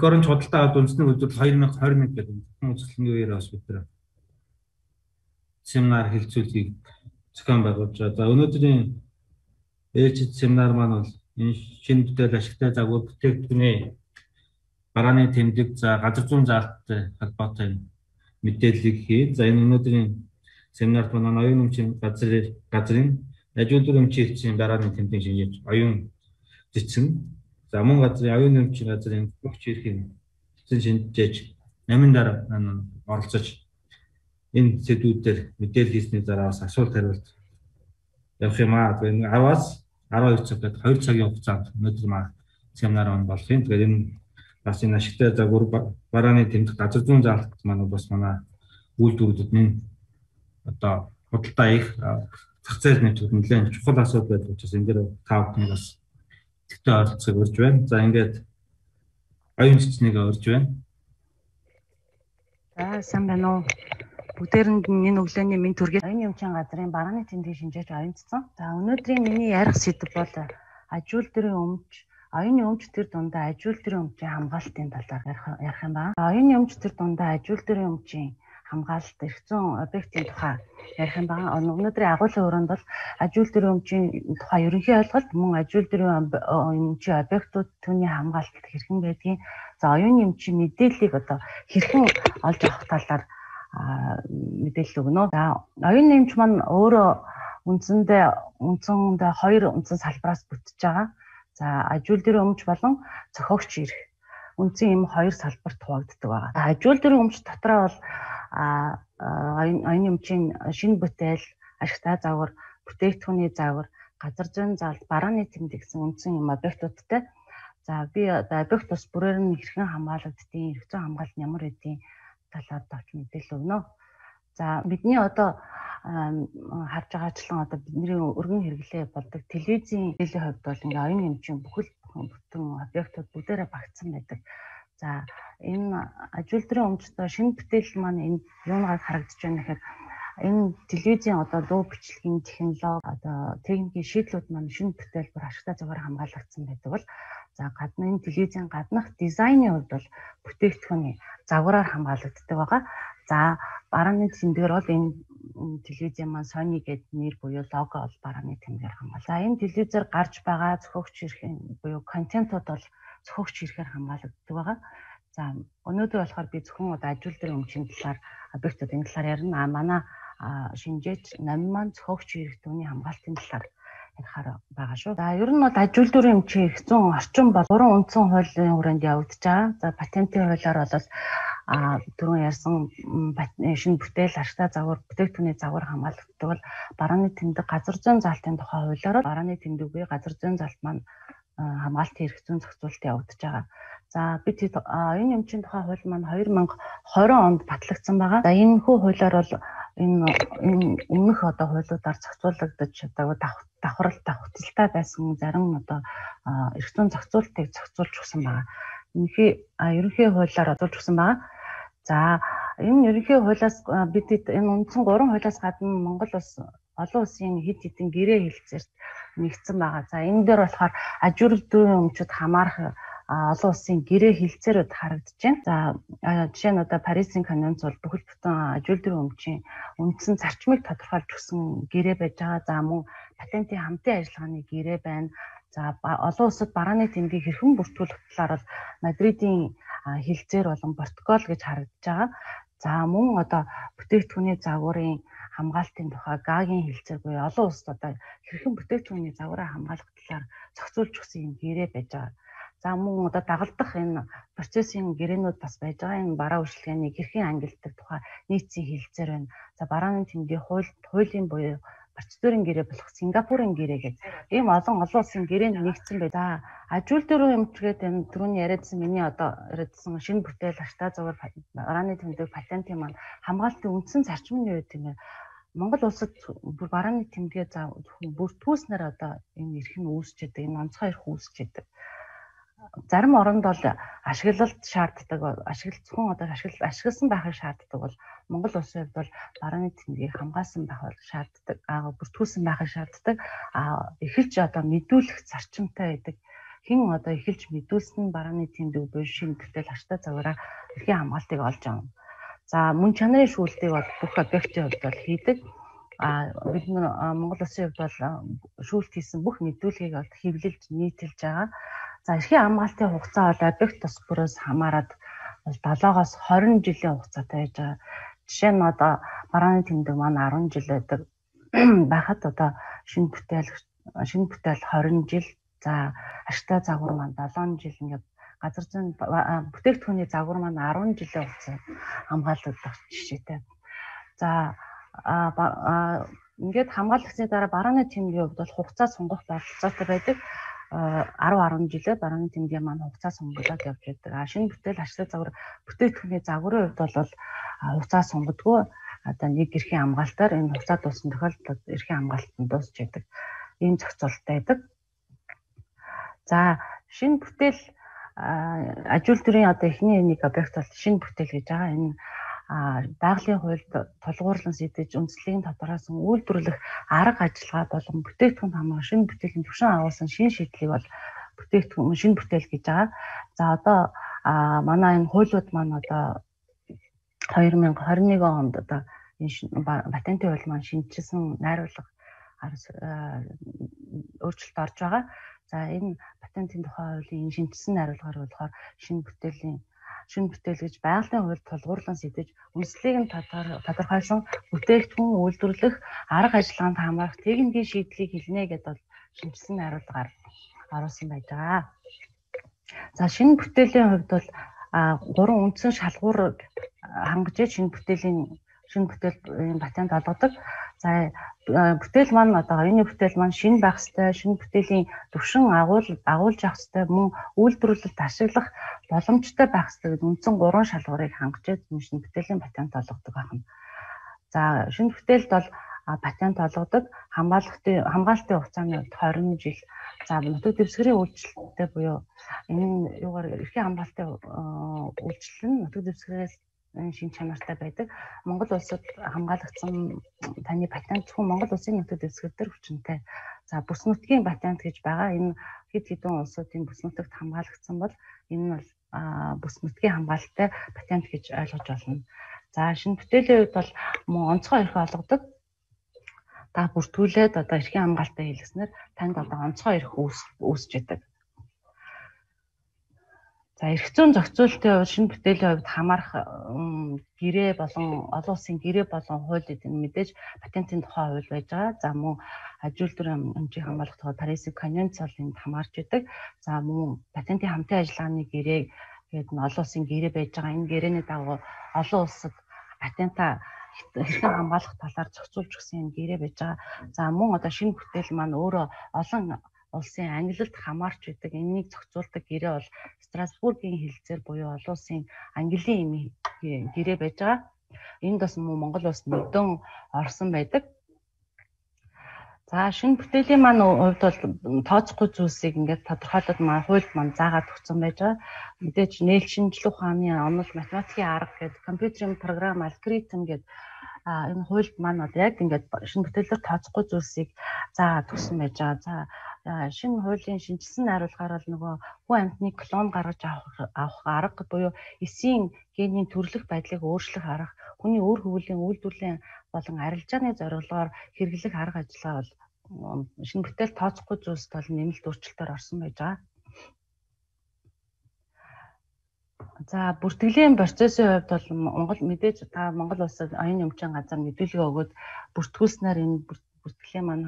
Эх оронч худалдаа авалт үндэсний үйлдвэрлэл 2021 гэдэг үзэсгэлэнгийн үеэр бас бид нар семинар хэлцүүлгийг зохион байгуулж байгаа. За өнөөдрийн ээлжит семинар маань бол энэ шинэ бүтээл ашигтай загвар бүтээгдэхүүний барааны тэмдэг, за газар зүүн заалттай холбоотой мэдээллийг хий. За энэ өнөөдрийн семинарт манай оюун өмчийн газрын ажиулдвар өмчийн хэлцийн барааны тэмдэг шинжээч оюун зэцэн, за мөн газрын оюун өмчийн газрын өгч ирэхийн эцэн шинжээч намын дараа оролцож энэ сэдвүүдээр мэдээлэл хийсний дараа бас асуулт хариулт явах юм аа. Тэгээд 10-аас 12 цаг гэдэг 2 цагийн хугацаанд өнөөдөр маа семинар он болох юм. Тэгээд энэ бас энэ ашигтай загвар барааны тэмдэг газар зүүн заалт маань бас манай үйлдвэрүүдэд нэн одоо худалдаа их зах зээл нэвтрэх нэлээд чухал асуудал байдаг учраас энэ дээр та бүхний бас идэвхтэй оролцохыг урьж байна. За ингээд оюун цэцнийг урьж байна. За сайн байна уу? Бүгдээрэнд нь энэ өглөөний мэнд төргий. Оюун өмчийн газрын барааны тэмдэг шинжээч оюун цэцэн. За өнөөдрийн миний ярих сэдэв бол ажиулдврын өмч, оюуны өмч төр дундаа ажиулдврын өмчийн хамгаалтын талаар ярих юм байна. Оюуны өмч төр дундаа ажиулдврын өмчийн хамгаалалт эрх зүйн объектын тухай ярих юм байна. Өнөөдрийн агуулгын өрөөнд бол ажиулдврын өмчийн тухай ерөнхий ойлголт, мөн ажиулдврын өмчийн объектууд түүний хамгаалалт хэрхэн байдгийг, за оюуны өмчийн мэдээллийг одоо хэрхэн олж авах талаар мэдээлэл өгнө. За оюуны өмч маань өөрөө үндсэндээ хоёр үндсэн салбараас бүтэж байгаа. За ажиулдврын өмч болон зохиогч эрх үндсэн ийм хоёр салбарт хуваагддаг байгаа. Ажиулдврын өмч дотроо бол оюуны өмчийн шинэ бүтээл, ашигтай загвар, бүтээгдэхүүний загвар, газар зүйн заалт, барааны тэмдэг гэсэн үндсэн юм объектуудтай. За би одоо объект бас бүрээр нь хэрхэн хамгаалагддیں، эрх зүйн хамгаалалт нь ямар байдгийг талаар товч мэдээлэл өгнө. За бидний одоо харж байгаачлан одоо бидний өргөн хэрэглээ болдог телевизийн мэдээллийн хувьд бол ингээ оюуны өмчийн бүхэл бүтэн объектууд бүгдээрээ багтсан байдаг. За энэ ажиулдврын өмчтэй шинэ бүтээл маань энэ юунгаар харагдаж байна гэхээр энэ телевизийн одоо дуу бичлэгийн технологи одоо техникийн шийдлүүд маань шинэ бүтээл бүр ашигтай загвар хамгаалагдсан байдаг бол за гадна энэ телевизийн гаднах дизайны хувьд бол бүтээгдэхүүний загвараар хамгаалагддаг байгаа. За барааны тэмдгээр бол энэ телевизийн маань Sony гэдэг нэр буюу лого бол барааны тэмдгээр хамгаална. За энэ телевизээр гарч байгаа зохиогч эрхийн буюу контентууд бол зохиогч эрхээр хамгаалагддаг байгаа. За өнөөдөр болохоор би зөвхөн одоо ажиулдврын өмчийн талаар объектуудын талаар ярина. Манай шинжээч намын маань зохиогч эрх түүний хамгаалтын талаар ярихаар байгаа шүү. За ер нь бол ажиулдврын өмчийн эрх зүйн орчин бол гурван үндсэн хуулийн хүрээнд явагдаж байгаа. За патентын хуулиар бол түрүүн ярьсан шинэ бүтээл, ашигтай загвар, бүтээгдэхүүний загвар хамгаалагддаг бол барааны тэмдэг, газар зүйн заалтын тухай хуулиар барааны тэмдэг буюу газар зүйн заалт маань хамгаалтын эрх зүйн зохицуулалт явагдаж байгаа. За бид оюуны өмчийн тухай хууль маань 2020 онд батлагдсан байгаа. За энэ хүү хуулиар бол энэ өмнөх одоо хуулиудаар зохицуулагдаж одоо давхрал давхцалтай байсан зарим одоо эрх зүйн зохицуултыг зохицуулж өгсөн байгаа. Ерөнхий хуулиар зохицуулж өгсөн байгаа. За энэ ерөнхий хуулиас бид энэ үндсэн гурван хуулиас гадна Монгол улс олон улсын хэд хэдэн гэрээ хэлцээрт нэгдсэн байгаа. За энэ дээр болохоор ажиулдврын өмчөд хамаарах олон улсын гэрээ хэлцээрүүд харагдаж байна. За жишээ нь одоо Парисын конвенц бол бүхэл бүтэн ажиулдврын өмчийн үндсэн зарчмыг тодорхойлж өгсөн гэрээ байж байгаа. За мөн патентын хамтын ажиллагааны гэрээ байна. За олон улсад барааны тэмдгийг хэрхэн бүртгүүлэх талаар бол Мадридын хэлцээр болон протокол гэж харагдаж байгаа. За мөн одоо бүтээгдэхүүний загварын хамгаалтын тухай Гагийн хэлцээр буюу олон улсад одоо хэрхэн бүтээгдэхүүний загвараа хамгаалах талаар зохицуулж өгсөн юм гэрээ байж байгаа. За мөн одоо дагалдах энэ процессын гэрээнүүд бас байж байгаа. Энэ бараа үйлчилгээний хэрхэн ангилдаг тухай нийцийн хэлцээр байна. За барааны тэмдгийн хуулийн буюу процедурын гэрээ болох Сингапурын гэрээ гэдэг ийм олон улсын гэрээнд нэгдсэн бай. За ажиулдврын өмч гэдэг энэ түрүүний яриадсан миний одоо яриадсан шинэ бүтээл, ашигтай загвар, барааны тэмдэг, патентын маань хамгаалтын үндсэн зарчим нь юу гэдэг юм бэ? Монгол улсад бүр барааны тэмдгээ зөвхөн бүртгүүлснээр одоо энэ эрх нь үүсч яадаг, энэ онцгой эрх үүсч яадаг. Зарим оронд бол ашиглалт шаарддаг, зөвхөн одоо ашигласан байхыг шаарддаг бол Монгол улсын хувьд бол барааны тэмдгийг хамгаалсан байх бол шаарддаг, бүртгүүлсэн байхыг шаарддаг. Эхэлж одоо мэдүүлэх зарчимтай байдаг. хэн одоо эхэлж мэдүүлсэн барааны тэмдэг буюу шинэ бүтээл аштай загвараа эрхийн хамгаалтыг олж авна. За мөн чанарын шүүлтийг бол бүх объектын хувьд бол хийдэг. Бид нар Монгол улсын хувьд бол шүүлт хийсэн бүх мэдүүлгийг бол хэвлэлж нийтэлж байгаа. За эрхийн хамгаалтын хугацаа бол объект тус бүрээс хамаарат бол 7-оос 20 жилийн хугацаатай байж байгаа. Жишээ нь одоо барааны тэмдэг маань 10 жил байдаг байхад одоо шинэ бүтээл 20 жил, за ашигтай загвар маань 7 жил, ингээд газар зүйн бүтээгдэхүүний загвар маань 10 жилийн хугацаа хамгаалагдах жишээтэй. За ингээд хамгаалагдсны дараа барааны тэмдгийн хувьд бол хугацаа сунгах бололцоотой байдаг. 10 жилээр барааны тэмдгийн маань хугацаа сунгалаад явж байдаг. А шинэ бүтээл ашигтай загвар бүтээгдэхүүний загварын хувьд бол хугацаа сунгадгүй, одоо нэг эрхийн хамгаалтаар энэ хугацаа дууссан тохиолдолд эрхийн хамгаалалт нь дуусч байдаг. Ийм зохицуулттай байдаг. За шинэ бүтээл аж үйлдвэрийн одоо эхний нэг объект бол шинэ бүтээл гэж байгаа. Энэ байгалийн хуульд тулгуурлан сэдэж үндэслэлийг тодорхойлсон үйлдвэрлэх арга ажиллагаа болон бүтээгдэхүүн хамгаалах шинэ бүтээлийн түвшин агуулсан шинэ шийдлийг бол бүтээгдэхүүн шинэ бүтээл гэж байгаа. За одоо манай энэ хуулиуд маань одоо 2021 онд одоо энэ патентын хууль маань шинэчилсэн найруулга өөрчлөлт орж байгаа. За энэ патентын тухай хуулийн энэ шинэчилсэн найруулгаар болохоор шинэ бүтээл гэж байгалийн хуульд тулгуурлан сэдэж үндэслэлийг нь тодорхойлсон бүтээгдэхүүн үйлдвэрлэх арга ажиллагаанд хамаарах техникийн шийдлийг хэлнэ гэдээ бол шинэчилсэн найруулгаар оруулсан байж байгаа. За шинэ бүтээлийн хувьд бол гурван үндсэн шалгуур хангаж шинэ бүтээлийн патент олгодог. За бүтээл маань одоо оюуны бүтээл маань шинэ байх ёстой, шинэ бүтээлийн түвшин агуулж авах ёстой, мөн үйлдвэрлэлд ашиглах боломжтой байх ёстой гэдэг үндсэн гурван шалгуурыг хангаж шинэ бүтээлийн патент олгодог байна. За шинэ бүтээлд бол патент олгодог хамгаалтын хугацааны хувьд 20 жил. За нутаг дэвсгэрийн үйлчлэлтэй буюу энэ юугаар эрхийн хамгаалтын үйлчлэл нь нутаг дэвсгэрээс шин чанартай байдаг. Монгол улсад хамгаалагдсан таны патент зөвхөн Монгол улсын нутаг дэвсгэр дээр хүчинтэй. За бүс нутгийн патент гэж байгаа. Энэ хэд хэдэн улсуудын бүс нутагт хамгаалагдсан бол энэ нь бол бүс нутгийн хамгаалттай патент гэж ойлгож болно. За шинэ бүтээлийн хувьд бол мөн онцгой эрх олгодог. Та бүртгүүлээд одоо эрхийн хамгаалтаа хийлгэснээр танд одоо онцгой эрх үүсч идэг. За эрх зүйн зохицуултын хувьд шинэ бүтээлийн хувьд хамаарах гэрээ болон олон улсын гэрээ болон хууль гэдэг нь мэдээж патентын тухай хууль байж байгаа. За мөн аж үйлдвэрийн өмчийг хамгаалах тухай Парисын конвенц бол энд хамаарч идэг. За мөн патентын хамтын ажиллагааны гэрээ гэдэг нь олон улсын гэрээ байж байгаа. Энэ гэрээний дагуу олон улсад патентаа хэрхэн хамгаалах талаар зохицуулж өгсөн юм гэрээ байж байгаа. За мөн одоо шинэ бүтээл маань өөрөө олон улсын ангилалд хамаарч байдаг. Энийг зохицуулдаг гэрээ бол Страсбургийн хэлцээр буюу олон улсын ангилын гэрээ байж байгаа. Энд бас мөн Монгол улс нэгдэн орсон байдаг. За шинэ бүтээлийн маань хувьд бол тооцохгүй зүйлсийг ингээд тодорхойлоод маань хуульд маань заагаад өгсөн байж байгаа. Мэдээж нээлт шинжлэх ухааны онол, математикийн арга гэдэг компьютерийн програм, алгоритм гэдэг энэ хуульд маань бол яг ингээд шинэ бүтээлээр тооцохгүй зүйлсийг заагаад өгсөн байж байгаа. За шинэ хуулийн шинэчилсэн найруулгаар бол нөгөө хүн амьтны клон гаргаж авах арга буюу эсийн генийн төрлөх байдлыг өөрчлөх арга, хүний үр хөвлийн үйлдвэрлэлийн болон арилжааны зорилгоор хэрэглэх арга ажиллагаа бол шинэ бүтээл тооцохгүй зүйлс бол нэмэлт өөрчлөлтөөр орсон байж байгаа. За бүртгэлийн процессын хувьд бол Монгол мэдээж та Монгол улсад оюун өмчийн газар мэдүүлгээ өгөөд бүртгүүлснээр энэ бүртгэлийн маань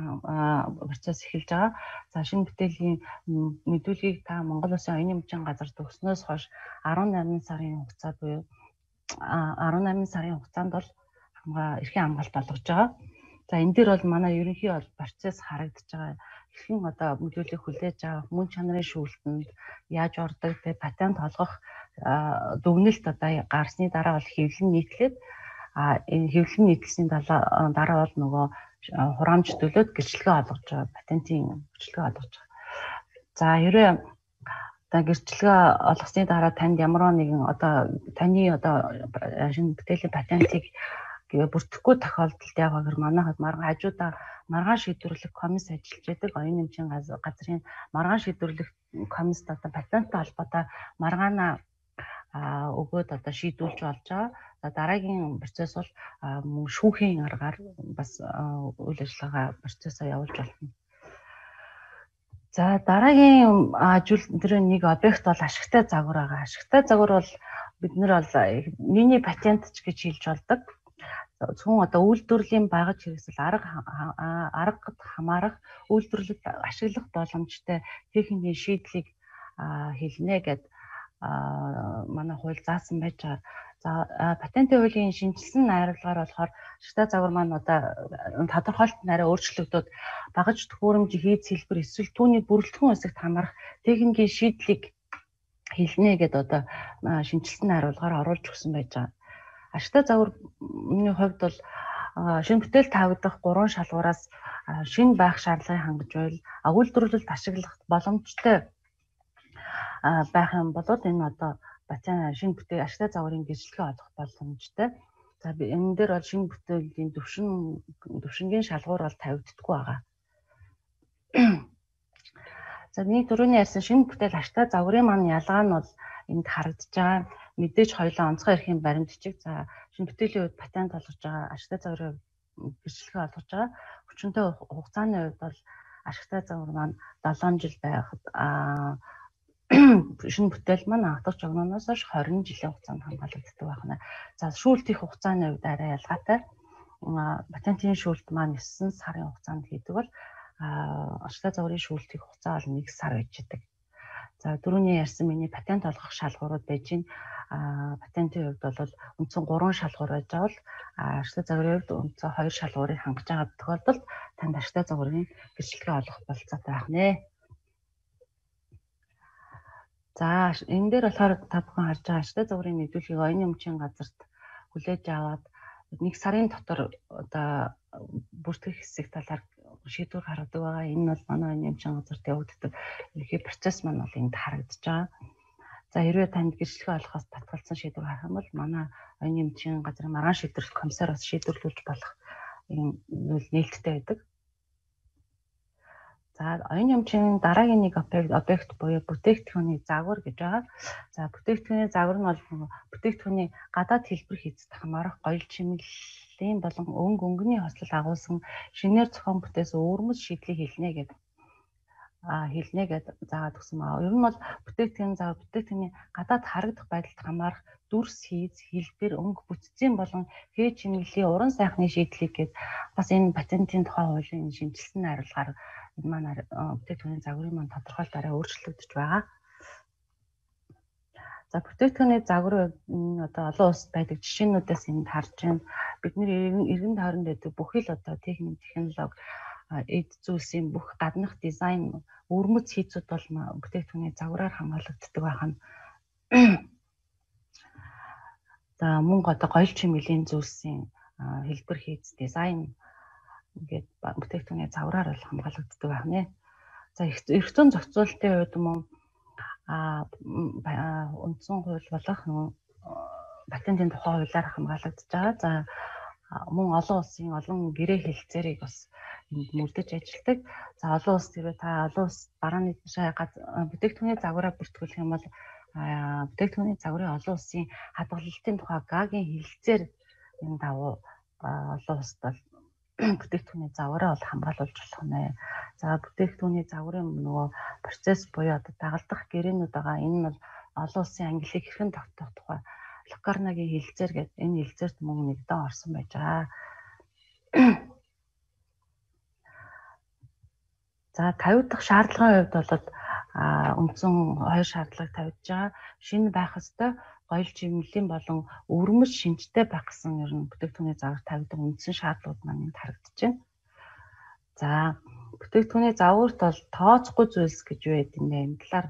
процесс эхэлж байгаа. За шинэ бүтээлийн мэдүүлгийг та Монгол улсын оюун өмчийн газарт өгснөөс хойш 18 сарын хугацаа буюу 18 сарын хугацаанд бол эрхийн хамгаалалт олгож байгаа. За энэ дээр бол манай ерөнхий бол процесс харагдаж байгаа. Хэрхэн одоо мэдүүлгийг хүлээж авах, мөн чанарын шүүлтэнд яаж ордог, тэ патент олгох дүгнэлт одоо гарсны дараа бол хэвлэн нийтлээд энэ хэвлэн нийтлсэний дараа бол нөгөө хураамж төлөөд гэрчлэгээ олгож байгаа, патентын гэрчлэгээ олгож байгаа. За хэрвээ одоо гэрчлэгээ олгосны дараа танд ямар нэгэн одоо таны одоо шинэ бүтээлийн патентыг Бүртгэхгүй тохиолдолд яг гэхээр манайхад маргаан хажуудаа маргаан шийдвэрлэх комисс ажиллаж байдаг. Оюун нэмчийн газрын маргаан шийдвэрлэх комиссд одоо патенттай холбоотой маргаанаа өгөөд одоо шийдвүүлж болж байгаа. За дараагийн процесс бол мөн шүүхийн аргаар бас үйл ажиллагаа процессоо явуулж болно. За дараагийн ажил тэр нэг объект бол ашигтай загвар байгаа. Ашигтай загвар бол бид нар бол миний патент ч гэж хэлж болдог. Зөвхөн одоо үйлдвэрлэлийн багаж хэрэгсэл аргад хамаарах үйлдвэрлэлд ашиглах боломжтой техникийн шийдлийг хэлнэ гэд манай хууль заасан байж байгаа. За патентын хуулийн шинжилсэн найруулгаар болохоор ашигтай загвар маань одоо тодорхойлолт нь арай өөрчлөгдөд багаж төхөөрөмж хийц хэлбэр эсвэл түүний бүрэлдэхүүн хэсэгт хамаарах техникийн шийдлийг хэлнэ гэд одоо шинжилсэн найруулгаар оруулж өгсөн байж байгаа. Ашигтай загварын хувьд бол шинэ бүтээл тавигдах гурван шалгуураас шинэ байх шаардлагыг хангаж байвал үйлдвэрлэлд ашиглах боломжтой байх юм бол энэ одоо патент шинэ бүтээл ашигтай загварын гэрчлэгээ олох боломжтой. За энэ дээр бол шинэ бүтээлийн төвшингийн шалгуур бол тавигддаггүй байгаа. За нэг түрүүний ярьсан шинэ бүтээл ашигтай загварын маань ялгаа нь бол энд харагдаж байгаа. Мэдээж хоёулаа онцгой эрхийн баримт бичиг. За шинэ бүтээлийн хувьд патент олгож байгаа, ашигтай загварын гэрчлэгээ олгож байгаа. Хүчинтэй хугацааны хувьд бол ашигтай загвар маань 7 жил байхад шинэ бүтээл маань анхдагч огноноос хойш 20 жилийн хугацаанд хамгаалагддаг байна. За шүүлтийн хугацааны хувьд арай ялгаатай. Патентын шүүлт маань 9 сарын хугацаанд хийдэг бол ашигтай загварын шүүлтийн хугацаа бол 1 сар байж байдаг. За түрүүний ярьсан миний патент олгох шалгуурууд байж байна. Патентын хувьд бол үндсэн 3 шалгуур байж байгаа бол ашигтай загварын хувьд үндсэн 2 шалгуурыг хангаж байгаа тохиолдолд танд ашигтай загварын гэрчлэгээ олох бололцоотой байх нэ. За энэ дээр болохоор та бүхэн харж байгаа ашигтай загварын мэдүүлгийг оюуны өмчийн газарт хүлээж аваад 1 сарын дотор одоо бүртгэх хэсэг талаар шийдвэр гаргадаг байгаа. Энэ нь бол манай оюуны өмчийн газарт явагддаг ерөнхий процесс маань бол энд харагдаж байгаа. За хэрвээ танд гэрчлэгээ олохоос татгалзсан шийдвэр гарах юм бол манай оюуны өмчийн газрын маргаан шийдвэрлэх комиссар бас шийдвэрлүүлж болох юм бол нээлттэй байдаг. За оюуны өмчийн дараагийн нэг объект буюу бүтээгдэхүүний загвар гэж байгаа. За бүтээгдэхүүний загвар нь бол бүтээгдэхүүний гадаад хэлбэр хийцэд хамаарах гоёл чимэглэлийн болон өнгө өнгөний хослол агуулсан шинээр зохион бүтээсэн өвөрмөц шийдлийг хэлнэ гэдэг заагаад өгсөн байна. Ер нь бол бүтээгдэхүүний загвар бүтээгдэхүүний гадаад харагдах байдалд хамаарах дүрс хийц хэлбэр өнгө бүтцийн болон хээ чимэглэлийн уран сайхны шийдлийг гээд бас энэ патентын тухай хуулийн шинжилсэн найруулгаар энэ маань бүтээгдэхүүний загварын маань тодорхойлолт арай өөрчлөгдөж байгаа. За бүтээгдэхүүний загвар одоо олон улсад байдаг жишээнүүдээс энд харж байна. Бидний эргэн тойронд байдаг бүхий л одоо техник, технологи, эд зүйлсийн бүх гаднах дизайн, өвөрмөц хийцүүд бол бүтээгдэхүүний загвараар хамгаалагддаг байх нь. За мөн одоо гоёл чимэглэлийн зүйлсийн хэлбэр хийц, дизайн ингээд бүтээгдэхүүний загвараар бол хамгаалагддаг байх нэ. За эрх зүйн зохицуултын хувьд мөн үндсэн хууль болох патентын тухай хуулиар хамгаалагдаж байгаа. За мөн олон улсын олон гэрээ хэлцээрийг бас энд мөрдөж ажилладаг. За олон улс хэрвээ та олон улс барааны бүтээгдэхүүний загвараа бүртгүүлэх юм бол бүтээгдэхүүний загварын олон улсын хадгалалтын тухай ГАГ-ийн хэлцээр энэ дагуу олон улсад бол бүтээгдэхүүний загвараа бол хамгаалуулж болох нэ. За бүтээгдэхүүний загварын нөгөө процесс буюу одоо дагалдах гэрээнүүд байгаа. Энэ нь бол олон улсын ангиллыг хэрхэн тогтоох тухай Локарногийн хэлцээр гэдэг энэ хэлцээрт мөн нэгдэн орсон байж байгаа. За 50 дахь шаардлагын хувьд бол үндсэн хоёр шаардлага тавьж байгаа. Шинэ байх ёстой, гоёл чимэглэлийн болон өвөрмөц шинжтэй байх гэсэн ер нь бүтээгдэхүүний загвар тавьдаг үндсэн шаардлагууд маань энд харагдаж байна. За бүтээгдэхүүний загварт бол тооцохгүй зүйлс гэж юу гэдэг юм бэ? Энэ талаар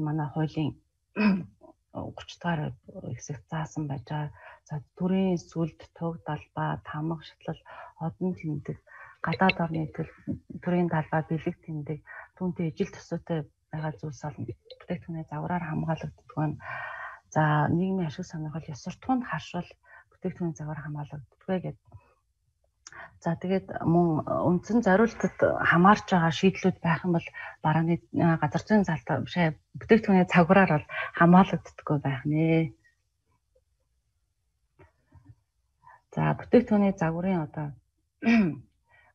манай хуулийн 30 дугаар хэсэгт заасан байж байгаа. За төрийн сүлд, туг далбаа, тамга шатлал, одон тэмдэг, гадаад орны төрийн далбаа, бэлэг тэмдэг, түүнтэй ижил төсөөтэй байгаа зүйлс бол бүтээгдэхүүний загвараар хамгаалагддаг байна. За нийгмийн ашиг сонирхол ёс суртахуунд харшвал бүтээгдэхүүний загвар хамгаалагддаггүй гэдэг. За тэгээд мөн үндсэн зориултад хамаарч байгаа шийдлүүд байх юм бол барааны газар зүйн залт биш бүтээгдэхүүний загвараар бол хамгаалагддаггүй байх нэ. За бүтээгдэхүүний загварын одоо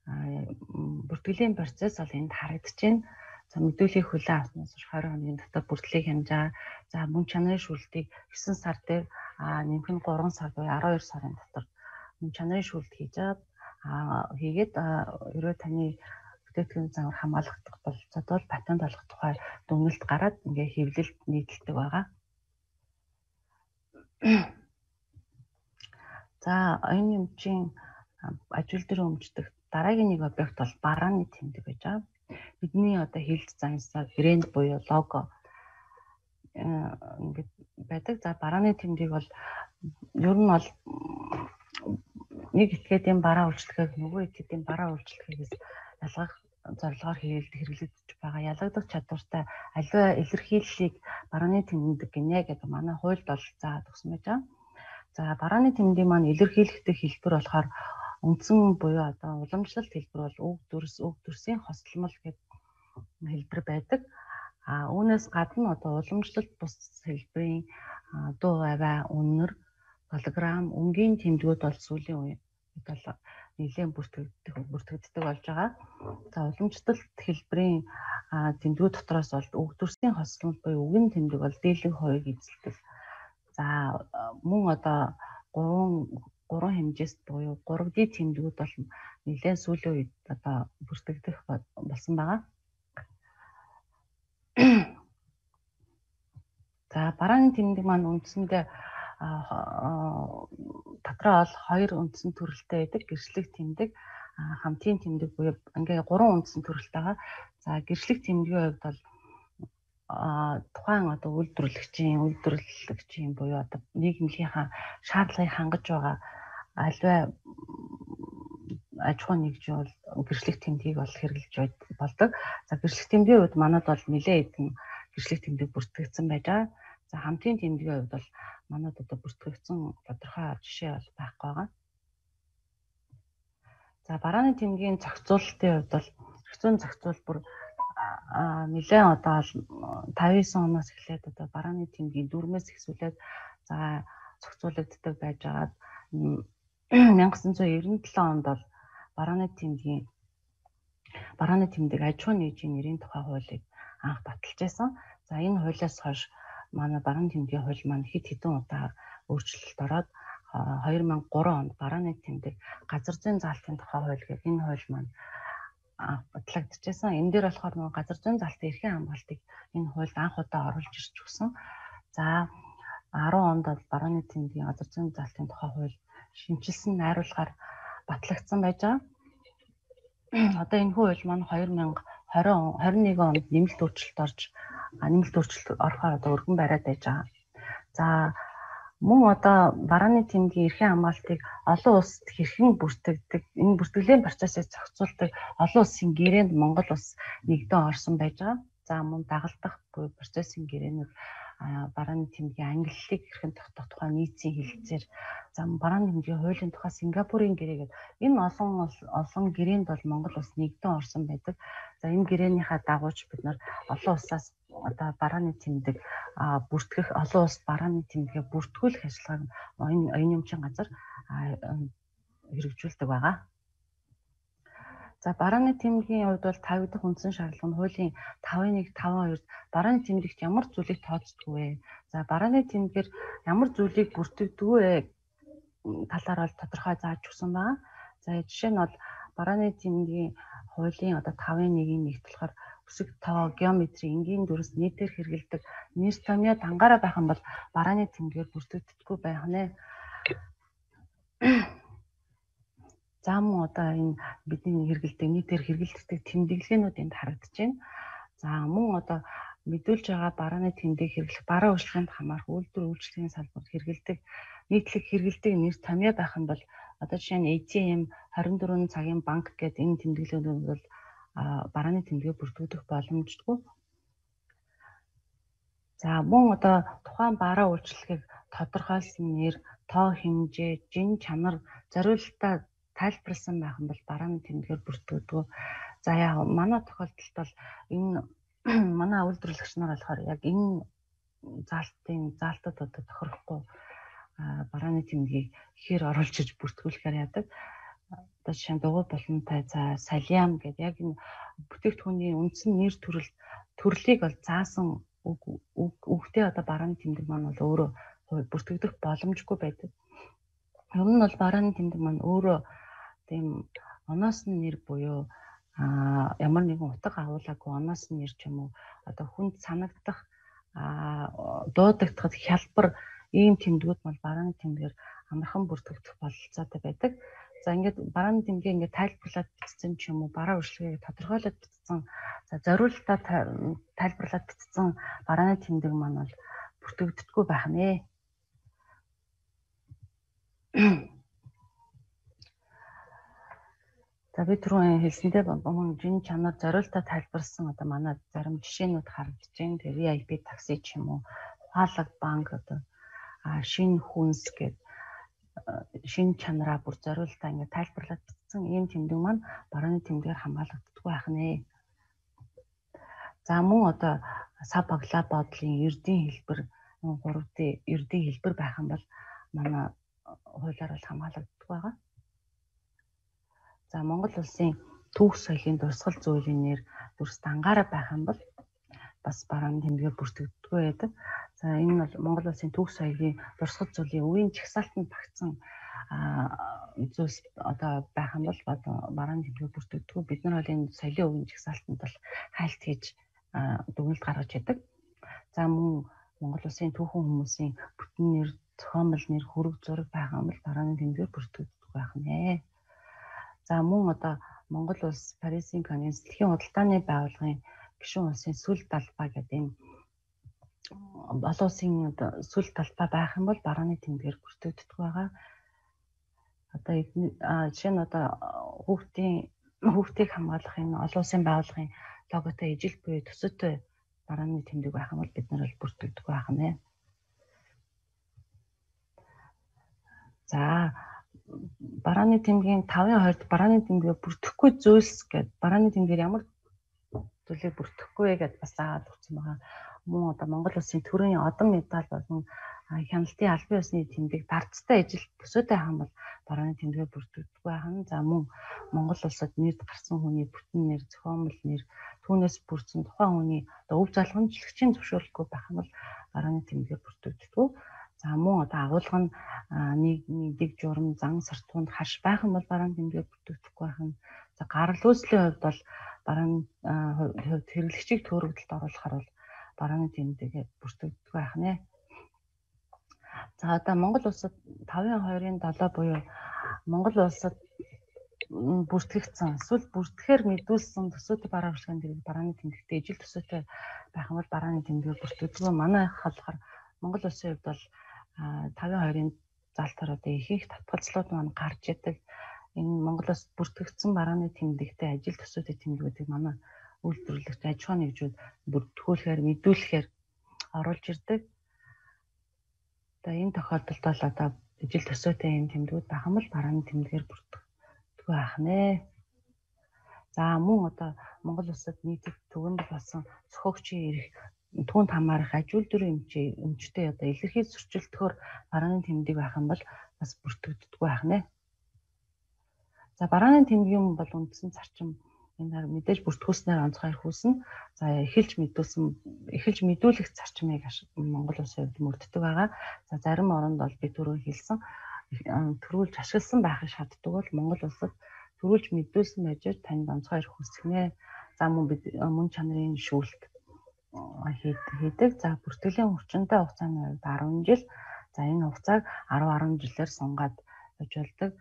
бүртгэлийн процесс бол энд харагдаж байна. За мэдүүлгийг хүлээн авснаас хойш 20 хоногийн дотор бүртлийг хянажаа. За мөн чанарын шүүлтийг 9 сар дээр нэмэх нь 3 сар буюу 12 сарын дотор мөн чанарын шүүлт хийж хийгээд хэрвээ таны бүтээгдэхүүн загвар хамгаалагдах болцоод бол патент олох тухай дүгнэлт гараад ингээ хэвлэлд нийтэлдэг байгаа. За оюун өмчийн ажил дээр өмчдөх дараагийн нэг объект бол барааны тэмдэг байж байгаа. Бидний одоо хэлж зансаа брэнд буюу лого ингээд байдаг. За барааны тэмдэг бол ер нь бол нэг этгээдийн бараа үйлчлэгийг нөгөө этгээдийн бараа үйлчлэхээс ялгах зорилгоор хэрэглэгдэж байгаа. Ялгагдах чадвартай аливаа илэрхийллийг барааны тэмдэг гинэ гэдэг манай хуульд бол заадаг өгсөн байж байгаа. За барааны тэмдгийн маань илэрхийлэгдэх хэлбэр болохоор үндсэн буюу одоо уламжлалт хэлбэр бол үг дүрс, үг дүрсийн хосломол гэдэг хэлбэр байдаг. А үүнээс гадна одоо уламжлалт бус хэлбэрийн дуу авиа, үнэр, голограм, өнгийн тэмдгүүд бол сүүлийн үед бол нэлээд бүртгэгддэг болж байгаа. За уламжлалт хэлбэрийн тэмдгүүд дотроос бол үг дүрсийн хосломол буюу үгэн тэмдэг бол дийлэнх хувийг эзэлдэг. За мөн одоо гурван хэмжээст буюу 3D тэмдгүүд бол нэлээд сүүлийн үед одоо бүртгэгдэх болсон байгаа. За барааны тэмдэг маань үндсэндээ дотроо бол хоёр үндсэн төрөлтэй байдаг. Гэрчлэг тэмдэг, хамтын тэмдэг буюу ингээ гурван үндсэн төрөлтэй байгаа. За гэрчлэг тэмдгийн хувьд бол тухайн одоо үйлдвэрлэгчийн буюу одоо нийгэмлийнхаа шаардлагыг хангаж байгаа аливаа аж ахуйн нэгж бол гэрчлэг тэмдгийг бол хэрэглэж болдог. За гэрчлэг тэмдгийн хувьд манад бол нэлээд хэдэн гэрчлэг тэмдэг бүртгэгдсэн байж байгаа. За хамтын тэмдгийн хувьд бол манад одоо бүртгэгдсэн тодорхой жишээ бол байхгүй байгаа. За барааны тэмдгийн зохицуулалтын хувьд бол зохицуун зохицуул бүр нэлээд одоо 59 оноос эхлээд одоо барааны тэмдгийн дүрмээс эхлүүлээд за зохицуулагддаг байж байгаад 1997 онд бол барааны тэмдэг аж ахуйн нэгжийн нэрийн тухай хуулийг анх баталж байсан. За энэ хуулиас хойш манай барааны тэмдгийн хууль маань хэд хэдэн удаа өөрчлөлт ороод 2003 онд барааны тэмдэг газар зүйн заалтын тухай хууль гэх энэ хууль маань батлагдчихсан. Энэ дээр болохоор нөгөө газар зүйн заалтын эрхийн хамгаалтыг энэ хуульд анх удаа оруулж ирж өгсөн. За 10 онд бол барааны тэмдгийн газар зүйн заалтын тухай хууль шинэчилсэн найруулгаар батлагдсан байж байгаа. Одоо энэ хууль маань 2021 онд нэмэлт өөрчлөлт орж нэмэлт өөрчлөлт орохоор одоо өргөн бариад байж байгаа. За мөн одоо барааны тэмдгийн эрхийн хамгаалтыг олон улсад хэрхэн бүртгэдэг, энэ бүртгэлийн процессыг зохицуулдаг олон улсын гэрээнд Монгол улс нэгдэн орсон байж байгаа. За мөн дагалдах буюу процессын гэрээнүүд барааны тэмдгийн ангиллалыг хэрхэн тогтоох тухай нийцийн хэлэлцээр, за барааны тэмдгийн хуулийн тухай Сингапурын гэрээ гэдэг энэ олон гэрээнд бол Монгол улс нэгдэн орсон байдаг. За энэ гэрээнийхаа дагууч бид нар олон улсаас одоо барааны тэмдэг бүртгэх, олон улс барааны тэмдэгэ бүртгүүлэх ажиллагааг оюун өмчийн газар хэрэгжүүлдэг байгаа. За барааны тэмдгийн хувьд бол тавигдах үндсэн шаардлага нь хуулийн 5.1 5.2 барааны тэмдэгт ямар зүйлийг тооцдоггүй вэ? За барааны тэмдгээр ямар зүйлийг бүртгэдэг вэ талаар бол тодорхой зааж өгсөн байгаа. За жишээ нь бол барааны тэмдгийн хуулийн одоо 5.1-ийн нэгт болохоор өсөг тоо, геометри, энгийн дүрс нийтээр хэрэглэдэг нэр томьёо дангаараа байх юм бол барааны тэмдгээр бүртгэгддэггүй байх нэ. За мөн одоо энэ бидний хэрэглэдэг нийтээр хэрэглэдэг тэмдэглэгээнүүд энд харагдаж байна. За мөн одоо мэдүүлж байгаа барааны тэмдэг хэрэглэх бараа үйлчлэгэнд хамаарах үйлдвэр үйлчлэгийн салбарт хэрэглэдэг нийтлэг хэрэглэдэг нэр томьёо байх юм бол одоо жишээ нь ATM 24 цагийн банк гэдэг энэ тэмдэглэгээнүүд бол барааны тэмдэгэ бүртгэх боломжгүй. За мөн одоо тухайн бараа үйлчлэгийг тодорхойлсон нэр, тоо хэмжээ, жин чанар, зориулалтаа тайлбарласан байх юм бол барааны тэмдгээр бүртгэдэг. За яа манай тохиолдолд бол энэ манай үйлдвэрлэгч нар болохоор яг энэ заалтад одоо тохирохгүй барааны тэмдгийг ихээр оруулж иж бүртгүүлэхээр яадаг. Одоо жишээ нь дугуй булантай за салиам гэдэг яг энэ бүтээгдэхүүний үндсэн нэр төрлийг бол заасан үгтэй одоо барааны тэмдэг маань бол өөрөө бүртгэгдэх боломжгүй байдаг. Ер нь бол барааны тэмдэг маань өөрөө тийм оноос нь нэр буюу ямар нэгэн утга агуулаагүй оноос нь нэр ч юм уу одоо хүнд санагдах дуудагдахад хялбар ийм тэмдгүүд бол барааны тэмдгээр амархан бүртгэгдэх бололцоотой байдаг. За ингээд барааны тэмдгийг ингээд тайлбарлаад бичсэн ч юм уу бараа үйлчилгээг тодорхойлоод бичсэн, за зориулалтаа тайлбарлаад бичсэн барааны тэмдэг маань бол бүртгэгддэггүй байх нэ. За би түрүүн хэлсэндээ мөн жин чанар зориултаа тайлбарласан одоо манай зарим жишээнүүд харагдаж байна. Тэр VIP такси ч юм уу, ухаалаг банк одоо шинэ хүнс гэдэг шин чанараа бүр зориултаа ингээд тайлбарлаад бичсэн ийм тэмдэг маань барааны тэмдгээр хамгаалагддаггүй байх нэ. За мөн одоо сав баглаа бодлын ердийн хэлбэр 3D ердийн хэлбэр байх юм бол манай хуулиар бол хамгаалагддаг байгаа. За Монгол улсын түүх соёлын дурсгал зүйлийн нэр дүрс дангаараа байх юм бол бас барааны тэмдгээр бүртгэгддэггүй байдаг. За энэ нь бол Монгол улсын түүх соёлын дурсгал зүйлийн үеийн жагсаалтанд багтсан зүйлс одоо байх юм бол барааны тэмдгээр бүртгэгддэггүй. Бид нар бол энэ соёлын үеийн жагсаалтанд бол хайлт хийж дүгнэлт гаргаж яадаг. За мөн Монгол улсын түүхэн хүмүүсийн бүтэн нэр, зохиомл нэр, хөрөг зураг байх юм бол барааны тэмдгээр бүртгэгддэг байх нэ. За мөн одоо Монгол улс Парисын конвенц дэлхийн худалдааны байгууллагын гишүүн улсын сүл талбай гэдэг энэ олон улсын одоо сүл талбай байх юм бол барааны тэмдгээр бүртгэгддэг байгаа. Одоо жишээ нь одоо хүүхдийг хамгаалах энэ олон улсын байгууллагын логотой ижил буюу төсөөтэй барааны тэмдэг байх юм бол бид нар бол бүртгэгдэх байх нэ. За барааны тэмдгийн 5-ын 2-д барааны тэмдгээ бүртгэхгүй зүйлс гэдэг барааны тэмдгээр ямар зүйлийг бүртгэхгүй гэдээ бас заагаад өгсөн байгаа. Мөн одоо Монгол улсын төрийн одон медаль болон хяналтын албан ёсны тэмдэг дарцтай ижил төсөөтэй хаан бол барааны тэмдгээр бүртгэгдэх байх нь. За мөн Монгол улсад нэрд гарсан хүний бүтэн нэр, зохиомл нэр, түүнээс бүрдсэн тухайн хүний одоо өв залгамжлагчийн зөвшөөрлгүй байх юм бол барааны тэмдгээр бүртгэгддэг. За мөн одоо агуулга нь нийгмийн дэг журам, зан сартуунд харш байх юм бол барааны тэмдгээр бүртгэгдэхгүй байх нь. За гарал үүслийн хувьд бол барааны хувьд хэрэглэгчийг төөрөгдөлд оруулахар бол барааны тэмдгээ бүртгэгдэх байх нэ. За одоо Монгол улсад 5-ын 2-ын 7 буюу Монгол улсад бүртгэгдсэн эсвэл бүртгэхээр мэдүүлсэн төсөөтэй бараа үйлчилгээний тэрэг барааны тэмдэгтээ ижил төсөөтэй байх юм бол барааны тэмдгээр бүртгэгддэг. Манай болохоор Монгол улсын хувьд бол 5-ын 2-ын залтаар одоо ихэнх татгалзлууд маань гарч идэг. Энэ Монгол улсад бүртгэгдсэн барааны тэмдэгтээ ажил төсөөтэй тэмдгүүдийг манай үйлдвэрлэгч аж ахуйн нэгжүүд бүртгүүлэхээр мэдүүлэхээр оруулж ирдэг. Одоо энэ тохиолдолд бол одоо ижил төсөөтэй энэ тэмдгүүд байх юм бол барааны тэмдгээр бүртгэдэг байх нэ. За мөн одоо Монгол улсад нийтэд түгээмэл болсон зохиогчийн эрх түүнд хамаарах аж үйлдвэрийн эмчтэй одоо илэрхий зөрчилдөхөөр барааны тэмдэг байх юм бол бас бүртгэгддэг байх нэ. За барааны тэмдгийн бол үндсэн зарчим энэ мэдээж бүртгүүлснээр онцгой эрх үүснэ. За эхэлж мэдүүлэх зарчмыг Монгол улсын хувьд мөрддөг байгаа. За зарим оронд бол би түрүү хэлсэн төрүүлж ашигласан байхыг шаарддаг бол Монгол улсад төрүүлж мэдүүлсэн байж танд онцгой эрх үүсгэнэ. За мөн бид мөн чанарын шүүлт хийдэг. За бүртгэлийн хүчинтэй хугацааны хувьд 10 жил. За энэ хугацааг 10 жилээр сунгаад байж болдог.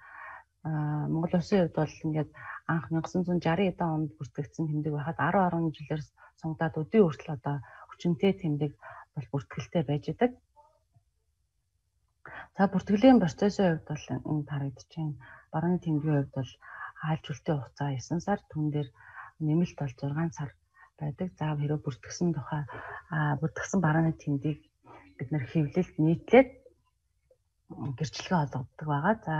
Монгол улсын хувьд бол ингээд анх 1960 эдэн онд бүртгэгдсэн тэмдэг байхад 10 жилээр сунгадаад өдий хүртэл одоо хүчинтэй тэмдэг бол бүртгэлтэй байж идэг. За бүртгэлийн процессын хувьд бол энэ харагдаж байна. Барааны тэмдгийн хувьд бол айлжуулалтын хугацаа 9 сар, түн дээр нэмэлт бол 6 сар байдаг. За хэрвээ бүртгэсэн тухай бүртгэсэн барааны тэмдгийг бид нэр хэвлэлд нийтлээд гэрчлэгээ олгодог байгаа. За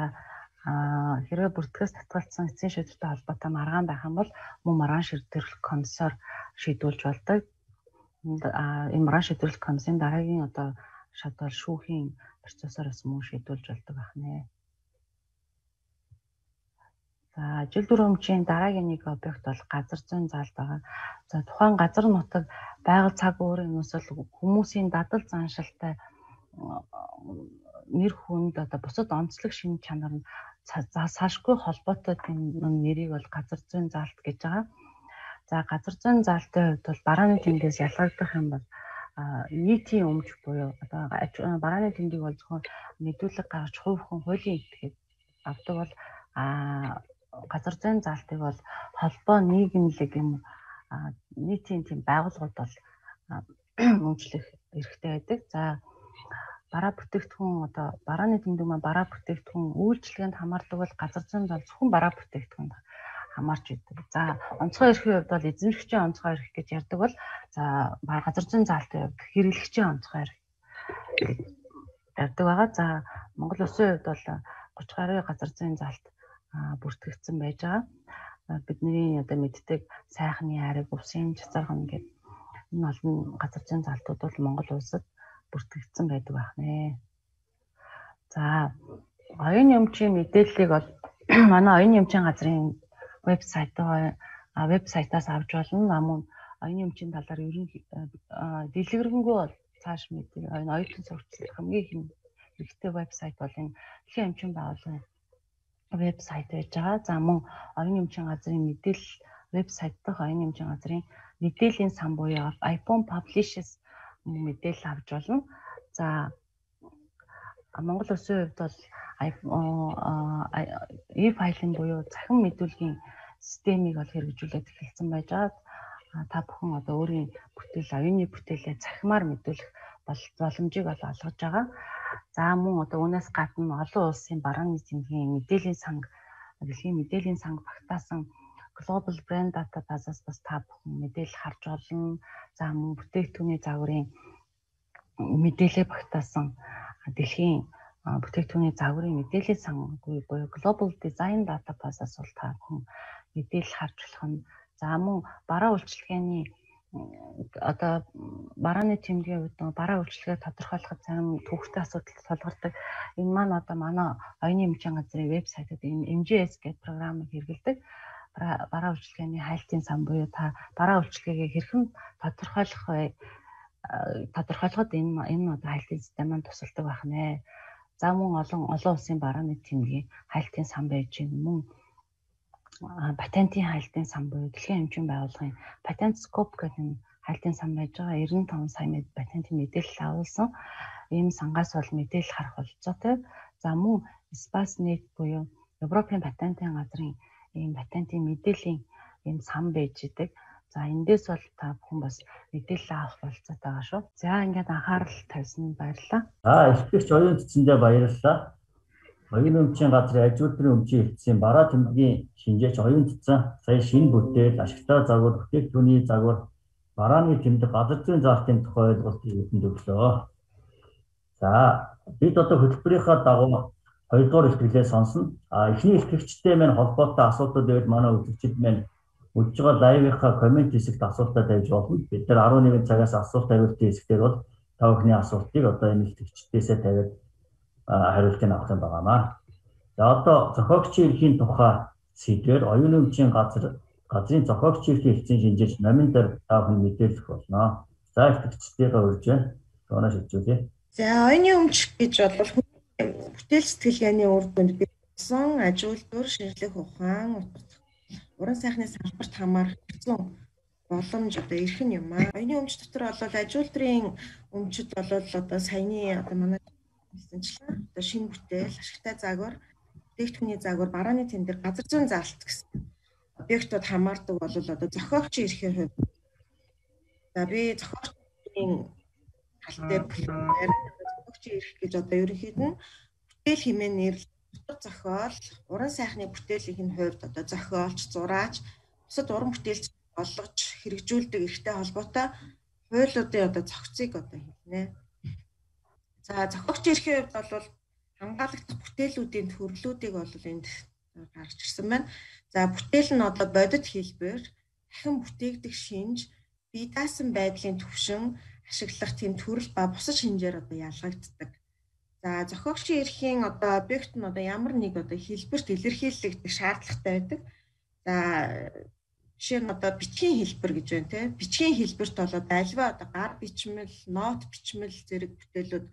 хэрвээ бүртгэгээс татгалцсан эцсийн шийдвэртэй холбоотой маргаан байх юм бол мөн маргаан шийдвэрлэх комиссоор шийдвүүлж болдог. Энэ маргаан шийдвэрлэх комиссийн дараагийн одоо шат бол шүүхийн процессоор бас мөн шийдвүүлж болдог байх нэ. За ажил дүрмжийн дараагийн нэг объект бол газар зүйн заалт байгаа. За тухайн газар нутаг байгаль цаг уурын нөөцөл хүмүүсийн дадал заншилтай нэр хүнд одоо бусад онцлог шинж чанар нь салшгүй холбоотой тийм нэрийг бол газар зүйн заалт гэж байгаа. За газар зүйн заалтын хувьд бол барааны тэмдгээс ялгагдах юм бол нийтийн өмч буюу одоо барааны тэмдэг бол зөвхөн мэдүүлэг гаргаж хувь хүн хуулийн этгээд авдаг бол газар зүйн заалтыг бол холбоо нийгэмлэг юм нийтийн тийм байгууллагууд бол өмчлөх эрхтэй байдаг. За бараа бүтээгдэхүүн одоо барааны тэмдэг маань бараа бүтээгдэхүүн үйлчилгээнд хамаардаг бол газар зүйн заалт зөвхөн бараа бүтээгдэхүүнд хамаарч идэг. За онцгой эрхийн хувьд бол эзэмшигчийн онцгой эрх гэж ярьдаг бол за газар зүйн заалтын хувьд хэрэглэгчийн онцгой эрх гэж ярьдаг байгаа. За Монгол улсын хувьд бол 30 гаруй газар зүйн заалт бүртгэгдсэн байж байгаа. Бидний одоо мэддэг сайхны айраг, увсын цацарган гэдэг энэ олон газар зүйн заалтууд бол Монгол улсад бүртгэгдсэн байдаг байх нэ. За оюун өмчийн мэдээллийг бол манай оюун өмчийн газрын вебсайтаас авч болно. Мөн оюун өмчийн талаар ерөн дэлгэрэнгүй бол цааш мэдээ оюутан сурчлах хамгийн хэрэгтэй вебсайт бол энэ Дэлхийн өмчийн байгууллагын вебсайт байж байгаа. За мөн оюун өмчийн газрын мэдээлэл вебсайт дахь оюун өмчийн газрын мэдээллийн сан буюу iPhone Publishers мэдээлэл авч болно. За Монгол улсын хувьд бол e-filing буюу цахим мэдүүлгийн системийг бол хэрэгжүүлээд эхэлсэн байж байгаа. Та бүхэн одоо өөрийн бүтээл, оюуны бүтээлээ цахимаар мэдүүлэх боломжийг бол олгож байгаа. За мөн одоо үүнээс гадна олон улсын барааны тэмдгийн мэдээллийн санг, дэлхийн мэдээллийн санг багтаасан Global Brand Database-аас бас та бүхэн мэдээлэл харж болно. За мөн бүтээгдэхүүний загварын мэдээлэл багтаасан дэлхийн бүтээгдэхүүний загварын мэдээллийн сан буюу Global Design Database-аас бол та бүхэн мэдээлэл харж болох нь. За мөн бараа үйлчилгээний одоо барааны тэмдгийн хувьд бараа үйлчилгээг тодорхойлоход зарим төвхтэй асуудал тулгардаг. Энэ маань одоо манай оюуны эмчийн газрын вебсайтад энэ MGS гэдэг програмыг хэрэглэдэг. Бараа үйлчилгээний хайлтын сан буюу та бараа үйлчилгээгээ хэрхэн тодорхойлох вэ? Тодорхойлоход энэ одоо хайлтын систем маань тусалдаг байх нэ. За мөн олон улсын барааны тэмдгийн хайлтын сан байж гин. Мөн патентын хайлтын сан буюу Дэлхийн эмчийн байгууллагын патент скоп гэдэг энэ хайлтын сан байж байгаа. 95 сая патентын мэдээлэл агуулсан ийм сангаас бол мэдээлэл харах болцоотой. За мөн Spasnet буюу Европын патентын газрын ийм патентын мэдээллийн ийм сан байж идэг. За эндээс бол та бүхэн бас мэдээлэл авах болцоотой байгаа шүү. За ингээд анхаарал тавьсан баярлалаа. За илтгэгч оюун цэцэндээ баярлалаа. Оюун өмчийн газрын аж үйлдвэрийн өмчийн хэлтсийн бараа тэмдгийн шинжээч оюун цэцэн сая шинэ бүтээл, ашигтай загвар, бүтээгдэхүүний загвар, барааны тэмдэг, газар зүйн заалтын тухай ойлголтыг бидэнд өглөө. За бид одоо хөтөлбөрийнхаа дагуу хоёрдугаар илтгэлээ сонсно. Эхний илтгэгчтэй маань холбоотой асуултууд байвал манай үзэгчид маань үдж байгаа лайвынхаа коммент хэсэгт асуултаа тавьж болно. Бид нар 11 цагаас асуулт хариултын хэсгээр бол та бүхний асуултыг одоо энэ илтгэгчдээсээ тавиад хариултыг авах юм байгаамаа. За одоо зохиогчийн эрхийн тухай сэдвээр оюун өмчийн газрын зохиогчийн эрхийн хэлтсийн шинжээч номин дээр та бүхэн мэдээлэх болно. За илтгэгчдийнхээ урьж байна. Тооноо шилжүүлье. За оюуны өмч гэж бол бүтээл сэтгэлгээний үр дүнд бий болсон аж үйлдвэр, шинжлэх ухаан, утга уран сайхны салбарт хамаарах хэцүү боломж одоо эрх нь юм аа. Оюуны өмч дотор бол аж үйлдвэрийн өмчөд бол одоо саяны одоо манай хэлсэнчлэн одоо шинэ бүтээл, ашигтай загвар, бүтээгдэхүүний загвар, барааны тэмдэг, газар зүйн заалт гэсэн объектууд хамаардаг бол одоо зохиогчийн эрхийн хувьд за би зохиогчийн тал дээр зохиогчийн эрх гэж одоо ерөнхийд нь бүтээл хэмээн нэрлэх утга зохиол, уран сайхны бүтээлийн хувьд одоо зохиолч, зураач, бусад уран бүтээлч олгож хэрэгжүүлдэг эрхтэй холбоотой хуулиудын одоо зохицыг одоо хэлнэ. За зохиогчийн эрхийн хувьд бол Хамгаалагдах бүтээлүүдийн төрлүүдийг бол энд гаргаж ирсэн байна. За бүтээл нь одоо бодит хэлбэр, дахин бүтээгдэх шинж, бие даасан байдлын түвшин, ашиглах тийм төрөл ба бусад шинжээр одоо ялгагддаг. За зохиогчийн эрхийн одоо объект нь одоо ямар нэг одоо хэлбэрт илэрхийлэгдэх шаардлагатай байдаг. За жишээ нь одоо бичгийн хэлбэр гэж байна те. Бичгийн хэлбэрт бол одоо альва одоо гар бичмэл, нот бичмэл зэрэг бүтээлүүд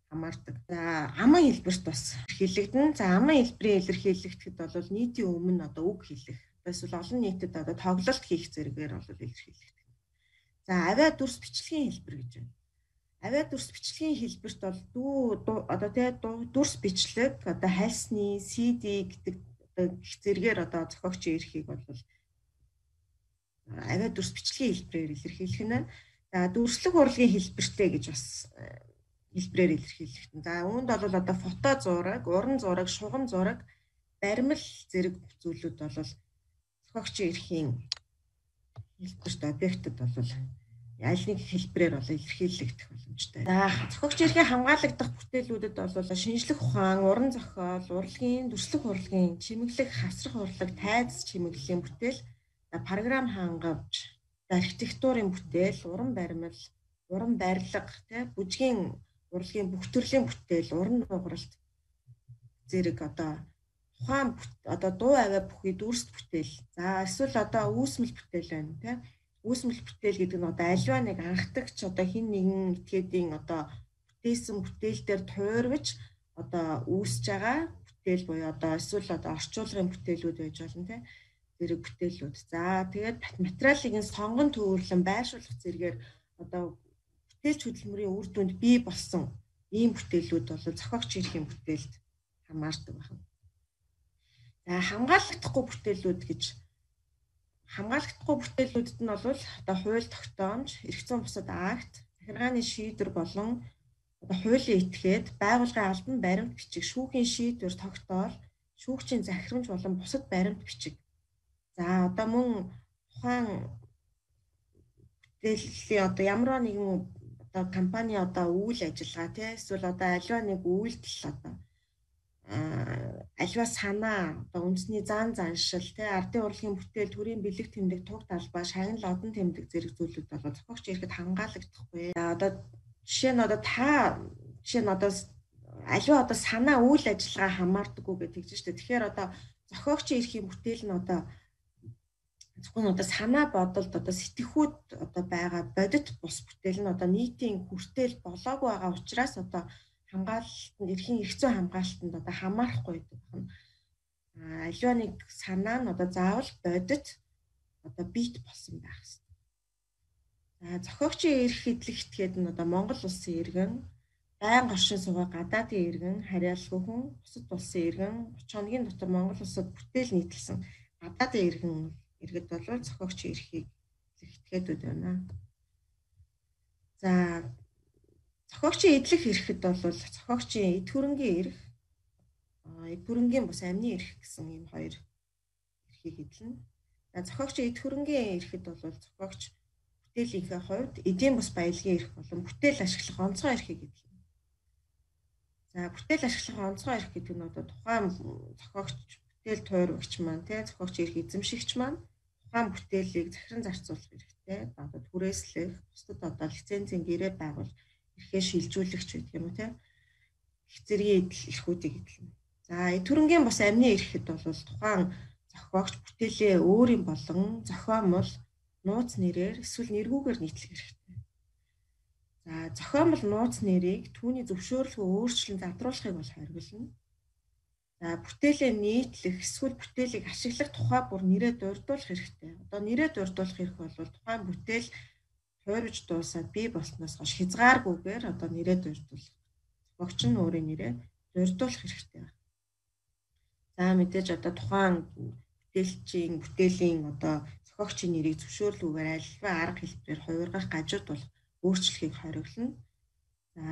хамаардаг. За аман хэлбэрт бас илэрхийлэгдэнэ. За аман хэлбэрийн илэрхийлэгдэхэд бол нийтийн өмнө одоо үг хэлэх, эсвэл олон нийтэд одоо тоглолт хийх зэрэгээр бол илэрхийлэгдэх. За авиа дүрс бичлэгийн хэлбэр гэж байна. Авиа дүрс бичлэгийн хэлбэрт бол дүү одоо тий дүрс бичлэг одоо хальсны CD гэдэг одоо гэх зэрэгээр одоо зохиогчийн эрхийг бол авиа дүрс бичлэгийн хэлбэрээр илэрхийлэх нь. За дүрслэх урлагийн хэлбэртэй гэж бас хэлбэрээр илэрхийлэгдэн. За үүнд бол одоо фото зураг, уран зураг, шугам зураг, баримл зэрэг зүйлүүд бол зохиогчийн эрхийн хэлбэрт объектэд бол аль нэг хэлбэрээр бол илэрхийлэгдэх боломжтой. За зохиогчийн эрхийн хамгаалагдах бүтээлүүдэд бол шинжлэх ухаан, уран зохиол, урлагийн, дүрслэх урлагийн, чимэглэх, хавсрах урлаг, тайз чимэглэлийн бүтээл, програм хангамж, архитектурын бүтээл, уран баримл, уран барилга, тэ бүжгийн урлагийн бүх төрлийн бүтээл, уран нугаралт зэрэг одоо тухайн одоо дуу авиа бүхий дүрст бүтээл. За эсвэл одоо үүсмэл бүтээл байна тий. Үүсмэл бүтээл гэдэг нь одоо альва нэг анхдагч одоо хин нэгэн этгээдийн одоо бүтээсэн бүтээл дээр туйрвж одоо үүсэж байгаа бүтээл буюу одоо эсвэл одоо орчуулгын бүтээлүүд байж болно тий. Зэрэг бүтээлүүд. За тэгээд материалыг нь сонгон төвөрлөн байршуулах зэрэгээр одоо бүтээлч хөдөлмөрийн үр дүнд бий болсон ийм бүтээлүүд бол зохиогч эрхийн бүтээлд хамаардаг байна. За хамгаалагдахгүй бүтээлүүд гэж хамгаалагдахгүй бүтээлүүдэд нь бол одоо хууль тогтоомж, эрх зүйн бусад акт, захиргааны шийдвэр болон одоо хуулийн этгээд, байгууллагын албан баримт бичиг, шүүхийн шийдвэр тогтоол, шүүгчийн захирамж болон бусад баримт бичиг. За одоо мөн тухайн бүтээлийн одоо ямар нэгэн одоо компани одоо үйл ажиллагаа тий эсвэл одоо аливаа нэг үйлдэл одоо аливаа санаа одоо үндэсний зан заншил тий ардын урлагийн бүтээл, төрийн бэлэг тэмдэг, туг талбай, шагнал одон тэмдэг зэрэг зүйлүүд бол зохиогч эрхэд хамгаалагдахгүй. Одоо жишээ нь одоо та жишээ нь одоо аливаа одоо санаа үйл ажиллагаа хамаардаггүй гэж тэгж штэ. Тэгэхээр одоо зохиогчийн эрхийн бүтээл нь одоо зөвхөн одоо санаа бодолд одоо сэтгхүүд одоо байгаа бодит бус бүтээл нь одоо нийтийн хүртэл болоогүй байгаа учраас одоо хамгаалалтанд эрхийн эрх зүйн хамгаалалтанд одоо хамаарахгүй гэдэг байна. Аливаа нэг санаа нь одоо заавал бодит одоо бит болсон байх хэрэгтэй. За зохиогчийн эрх эдлэх этгээд нь одоо Монгол улсын иргэн, байн оршин суугаа гадаадын иргэн, харьяалгүй хүн, бусад улсын иргэн, 30 хоногийн дотор Монгол улсад бүтээл нийтэлсэн гадаадын иргэн иргэд бол зохиогчийн эрхийг эдлэх этгээдүүд байна. За зохиогчийн эдлэх эрхэд бол зохиогчийн эд хөрөнгийн эрх, эд хөрөнгийн бус амны эрх гэсэн ийм хоёр эрхийг эдлэнэ. За зохиогчийн эд хөрөнгийн эрхэд бол зохиогч бүтээлийнхээ хувьд эдийн бус баялагын эрх болон бүтээл ашиглах онцгой эрхийг эдлэнэ. За бүтээл ашиглах онцгой эрх гэдэг нь одоо тухайн зохиогч бүтээл туйрвагч маань тий зохиогч эрх эзэмшигч маань тухайн бүтээлийг захиран зарцуулах эрхтэй, одоо түрээслэх, бусдад одоо лицензийн гэрээ байгуул эрхээ шилжүүлэх ч гэдэг юм уу тий. Их зэргийн эдэл эрхүүдийг эдлэнэ. За эд хөрөнгийн бус амны эрхэд бол тухайн зохиогч бүтээлээ өөрийн болон зохиомол нууц нэрээр эсвэл нэргүүгээр нийтлэх эрхтэй. За зохиомол нууц нэрийг түүний зөвшөөрлгүй өөрчлөн задруулахыг бол хориглоно. За бүтээлээ нийтлэх эсвэл бүтээлийг ашиглах тухай бүр нэрээ дурдуулах хэрэгтэй. Одоо нэрээ дурдуулах эрх бол тухайн бүтээл туйрж дуусаад бий болсноос хойш хязгааргүйгээр одоо нэрээ дурдуулах. Зохиогч нь өөрийн нэрээ дурдуулах хэрэгтэй байна. За мэдээж одоо тухайн бүтээлчийн бүтээлийн одоо зохиогчийн нэрийг зөвшөөрлгүйгээр альва арга хэлбэрээр хувиргах, гажуудуулах, өөрчлөхийг хориглоно. За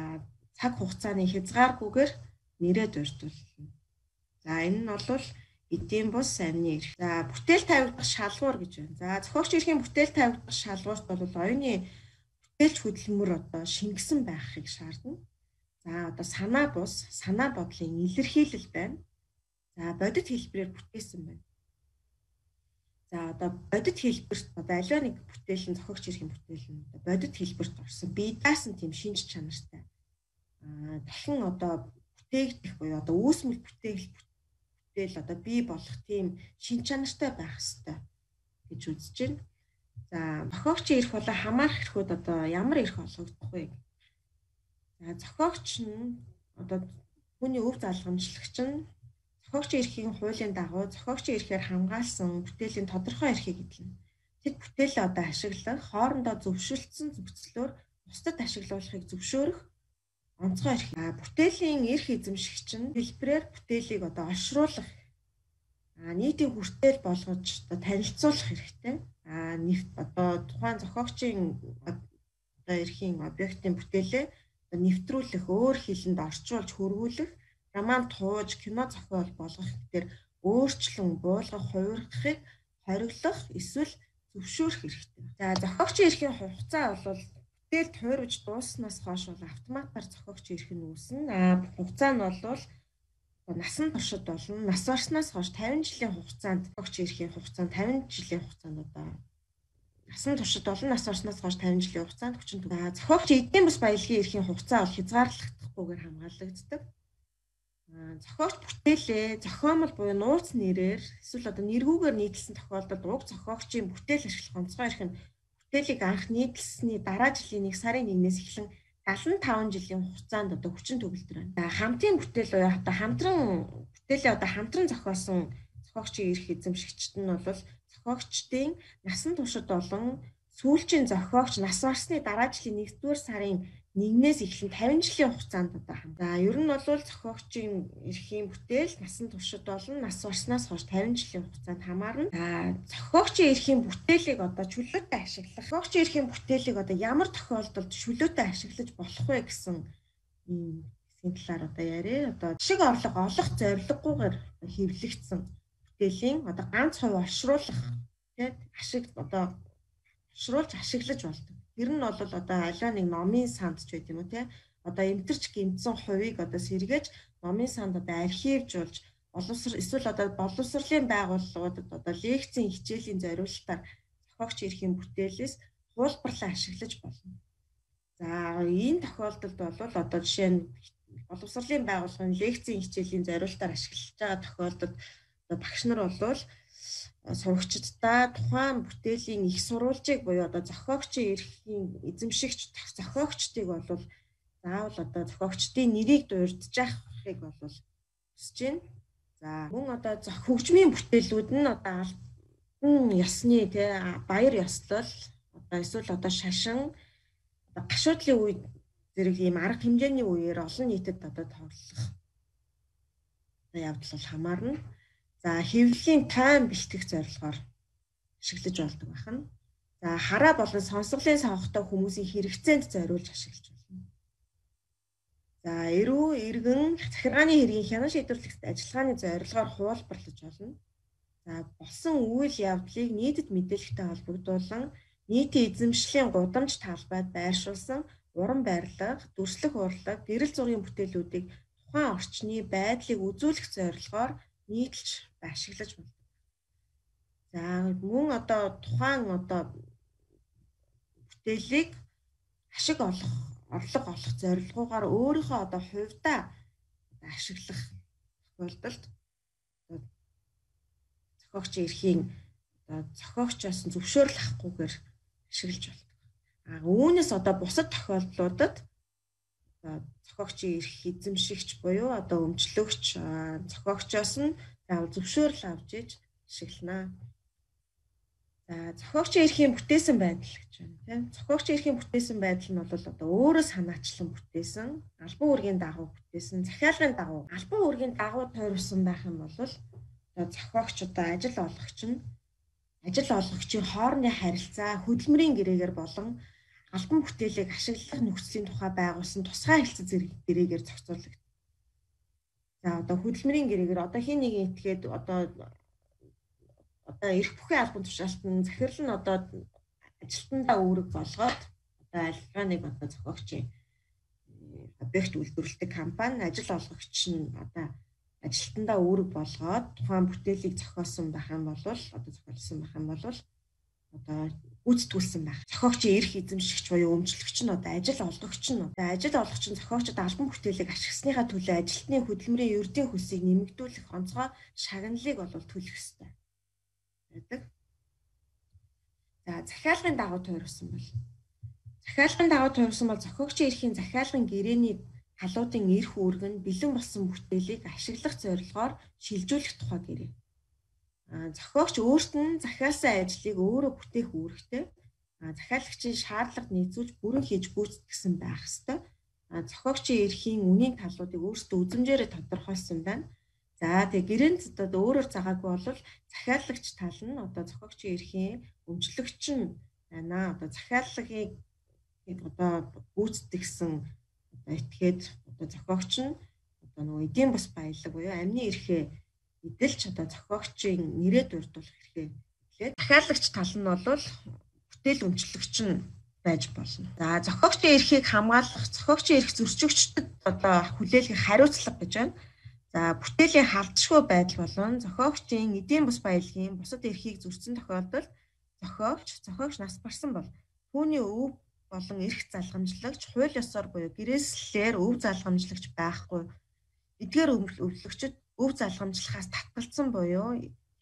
цаг хугацааны хязгааргүйгээр нэрээ дурдуулна. За энэ нь бол эдийн бус амны эрх. За бүтээл тавигдах шалгуур гэж байна. За зохиогч эрхийн бүтээл тавигдах шалгуурт бол оюуны бүтээлч хөдөлмөр одоо шингэсэн байхыг шаардна. За одоо санаа бус, санаа бодлын илэрхийлэл байна. За бодит хэлбэрээр бүтээсэн байна. За одоо бодит хэлбэрт одоо аливаа нэг бүтээл нь зохиогч эрхийн бүтээл нь одоо бодит хэлбэрт орсон бие даасан тийм шинж чанартай. Дахин одоо бүтээгдэх буюу одоо үүсмэл бүтээл одоо бий болох тийм шинж чанартай байх ёстой гэж үзэж байна. За зохиогчийн эрх болон хамаарах эрхүүд одоо ямар эрх олгогдох вэ? За зохиогч нь одоо түүний өв залгамжлагч нь зохиогчийн эрхийн хуулийн дагуу зохиогчийн эрхээр хамгаалсан бүтээлийн тодорхой эрхийг эзэлнэ. Тэд бүтээлээ одоо ашиглах, хоорондоо зөвшөлдсөн зөрчилөөр бусдад ашиглуулахыг зөвшөөрөх онцгой эрх. Бүтээлийн эрх эзэмшигч нь хэлбэрээр бүтээлийг одоо олшруулах, нийтийн хүртэл болгож одоо танилцуулах хэрэгтэй. Одоо тухайн зохиогчийн одоо эрхийн объектын бүтээлээ нэвтрүүлэх, өөр хэлэнд орчуулж хөрвүүлэх, роман тууж, кино зохиол болгох дээр өөрчлөн буулгах, хувиргахыг хориглох эсвэл зөвшөөрөх хэрэгтэй. За зохиогчийн эрхийн хугацаа бол бүтээл туйрвж дууснаас хойш бол автоматар зохиогчийн эрх нь үүснэ. Хугацаа нь бол насан туршид болно. Нас барснаас хойш 50 жилийн хугацаанд зохиогчийн эрхийн хугацаанд 50 жилийн хугацаанд одоо насан туршид болно. Нас барснаас хойш 50 жилийн хугацаанд хүчин. Зохиогчийн эдийн бус баялагын эрхийн хугацаа бол хязгаарлагдахгүйгээр хамгаалагддаг. Зохиогч бүтээлээ зохиомол буюу нууц нэрээр эсвэл одоо нэргүүгээр нийтлсэн тохиолдолд уг зохиогчийн бүтээл ашиглах онцгой эрх нь бүтээлийг анх нийтлсэний дараа жилийн 1 сарын 1-ээс эхлэн 75 жилийн хугацаанд одоо хүчин төгөлдөр байна. За хамтын бүтээл буюу одоо хамтран бүтээлээ одоо хамтран зохиосон зохиогчийн эрх эзэмшигчд нь бол зохиогчдын насан туршид болон сүүлчийн зохиогч нас барсны дараа жилийн 1-р сарын 1-ээс эхлэн 50 жилийн хугацаанд одоо хам. За ер нь бол зохиогчийн эрхийн бүтээл насан туршид болон нас барснаас хойш 50 жилийн хугацаанд хамаарна. За зохиогчийн эрхийн бүтээлийг одоо чөлөөтэй ашиглах. Зохиогчийн эрхийн бүтээлийг одоо ямар тохиолдолд чөлөөтэй ашиглаж болох вэ гэсэн ийм хэсгийн талаар одоо яриа. Одоо ашиг орлого олох зорилгогүйгээр хэвлэгдсэн бүтээлийн одоо ганц хувь олшруулах тийм ашиг одоо олшруулж ашиглаж болдог. Тэр нь бол одоо аливаа нэг номын санд ч байт юм уу те. Одоо эмтэрч гэмтсэн хувийг одоо сэргээж номын санд одоо архивжуулж боловсрол эсвэл одоо боловсролын байгууллагуудад одоо лекцийн хичээлийн зориулалтаар зохиогч эрхийн бүтээлээс хуулбарлан ашиглаж болно. За энэ тохиолдолд бол одоо жишээ нь боловсролын байгууллагын лекцийн хичээлийн зориулалтаар ашиглаж байгаа тохиолдолд одоо багш нар бол сурагчдаа тухайн бүтээлийн их сурвалжийг буюу одоо зохиогчийн эрхийн эзэмшигч зохиогчдыг бол заавал одоо зохиогчдын нэрийг дурдж авахыг бол хүсэж байна. За мөн одоо хөгжмийн бүтээлүүд нь одоо албан ёсны тий баяр ёслол одоо эсвэл одоо шашин одоо гашуудлын үед зэрэг ийм арга хэмжээний үеэр олон нийтэд одоо тоглох одоо явдал бол хамаарна. За хэвлэлийн тайм бэлтгэх зорилгоор ашиглаж болдог байна. За хараа болон сонсголын сонгохтой хүмүүсийн хэрэгцээнд зориулж ашиглаж болно. За эрүү, иргэн, захиргааны хэргийн хянан шийдвэрлэх ажиллагааны зорилгоор хуулбарлаж болно. За болсон үйл явдлыг нийтэд мэдээлэхтэй холбогдуулан нийтийн эзэмшлийн гудамж талбайд байршуулсан уран барилга, дүрслэх урлаг, гэрэл зургийн бүтээлүүдийг тухайн орчны байдлыг үзүүлэх зорилгоор нийтэлж ашиглаж болдог. За мөн одоо тухайн одоо бүтээлийг ашиг олох, орлого олох зорилгоогоор өөрийнхөө одоо хувьдаа ашиглах тохиолдолд зохиогчийн эрхийн одоо зохиогчоос нь зөвшөөрөл авахгүйгээр ашиглаж болдог. А үүнээс одоо бусад тохиолдлуудад одоо зохиогчийн эрх эзэмшигч буюу одоо өмчлөгч зохиогчоос нь заавал зөвшөөрөл авч иж ашиглана. За зохиогчийн эрхийн бүтээсэн байдал гэж байна тийм. Зохиогчийн эрхийн бүтээсэн байдал нь бол одоо өөрөө санаачлан бүтээсэн, албан үүргийн дагуу бүтээсэн, захиалгын дагуу, албан үүргийн дагуу тойруулсан байх юм бол одоо зохиогч одоо ажил олгогч нь ажил олгогчийн хоорондын харилцаа, хөдөлмөрийн гэрээгээр болон албан бүтээлийг ашиглах нөхцөлийн тухай байгуулсан тусгай хэлцэл зэрэг гэрээгээр зохицуулагдана. За одоо хөдөлмөрийн гэрээгээр одоо хин нэгэн этгээд одоо эрх бүхий албан тушаалт нь захирал нь одоо ажилтнандаа үүрэг болгоод одоо альва нэг одоо зохиогчийн объект үйлдвэрлэдэг компани ажил олгогч нь одоо ажилтнандаа үүрэг болгоод тухайн бүтээлийг зохиосон байх юм бол одоо зохиолсон байх юм бол одоо гүйцэтгүүлсэн байх. Зохиогчийн эрх эзэмшигч буюу өмчлөгч нь одоо ажил олгогч нь одоо ажил олгогч нь зохиогчид албан бүтээлийг ашигласныхаа төлөө ажилтны хөдөлмөрийн ердийн хөлсийг нэмэгдүүлэх онцгой шагналыг бол төлөх ёстой байдаг. За захиалгын дагуу тойрсон бол захиалгын дагуу тойрсон бол зохиогчийн эрхийн захиалгын гэрээний халуудын эрх үүрэг нь бэлэн болсон бүтээлийг ашиглах зорилгоор шилжүүлэх тухай гэрээ. Зохиогч өөрт нь захиалсан ажлыг өөрөө бүтээх үүрэгтэй. Захиалагчийн шаардлагад нийцүүлж бүрэн хийж гүйцэтгэсэн байх ёстой. Зохиогчийн эрхийн үнийн талуудыг өөрсдөө үзмжээрээ тодорхойлсон байна. За тэгээ гэрээнд одоо өөрөөр загаагүй бол захиалагч тал нь одоо зохиогчийн эрхийн өмчлөгч нь байна. Одоо захиалгыг одоо гүйцэтгэсэн одоо этгээд одоо зохиогч нь одоо нөгөө эдийн бус баялаг буюу амны эрхээ эдэлж одоо зохиогчийн нэрээ дурдуулах эрхээ эдлээ. Захиалагч тал нь бол бүтээл өмчлөгч нь байж болно. За зохиогчийн эрхийг хамгаалах, зохиогчийн эрх зөрчигчдөд одоо хүлээлгэх хариуцлага гэж байна. За бүтээлийн халдшгүй байдал болон зохиогчийн эдийн бус баялагын бусад эрхийг зөрчсөн тохиолдолд зохиогч нас барсан бол түүний өв болон эрх залгамжлагч хууль ёсоор буюу гэрээслэлээр өв залгамжлагч байхгүй. Эдгээр өвлөгчд өв залгамжлахаас татгалцсан буюу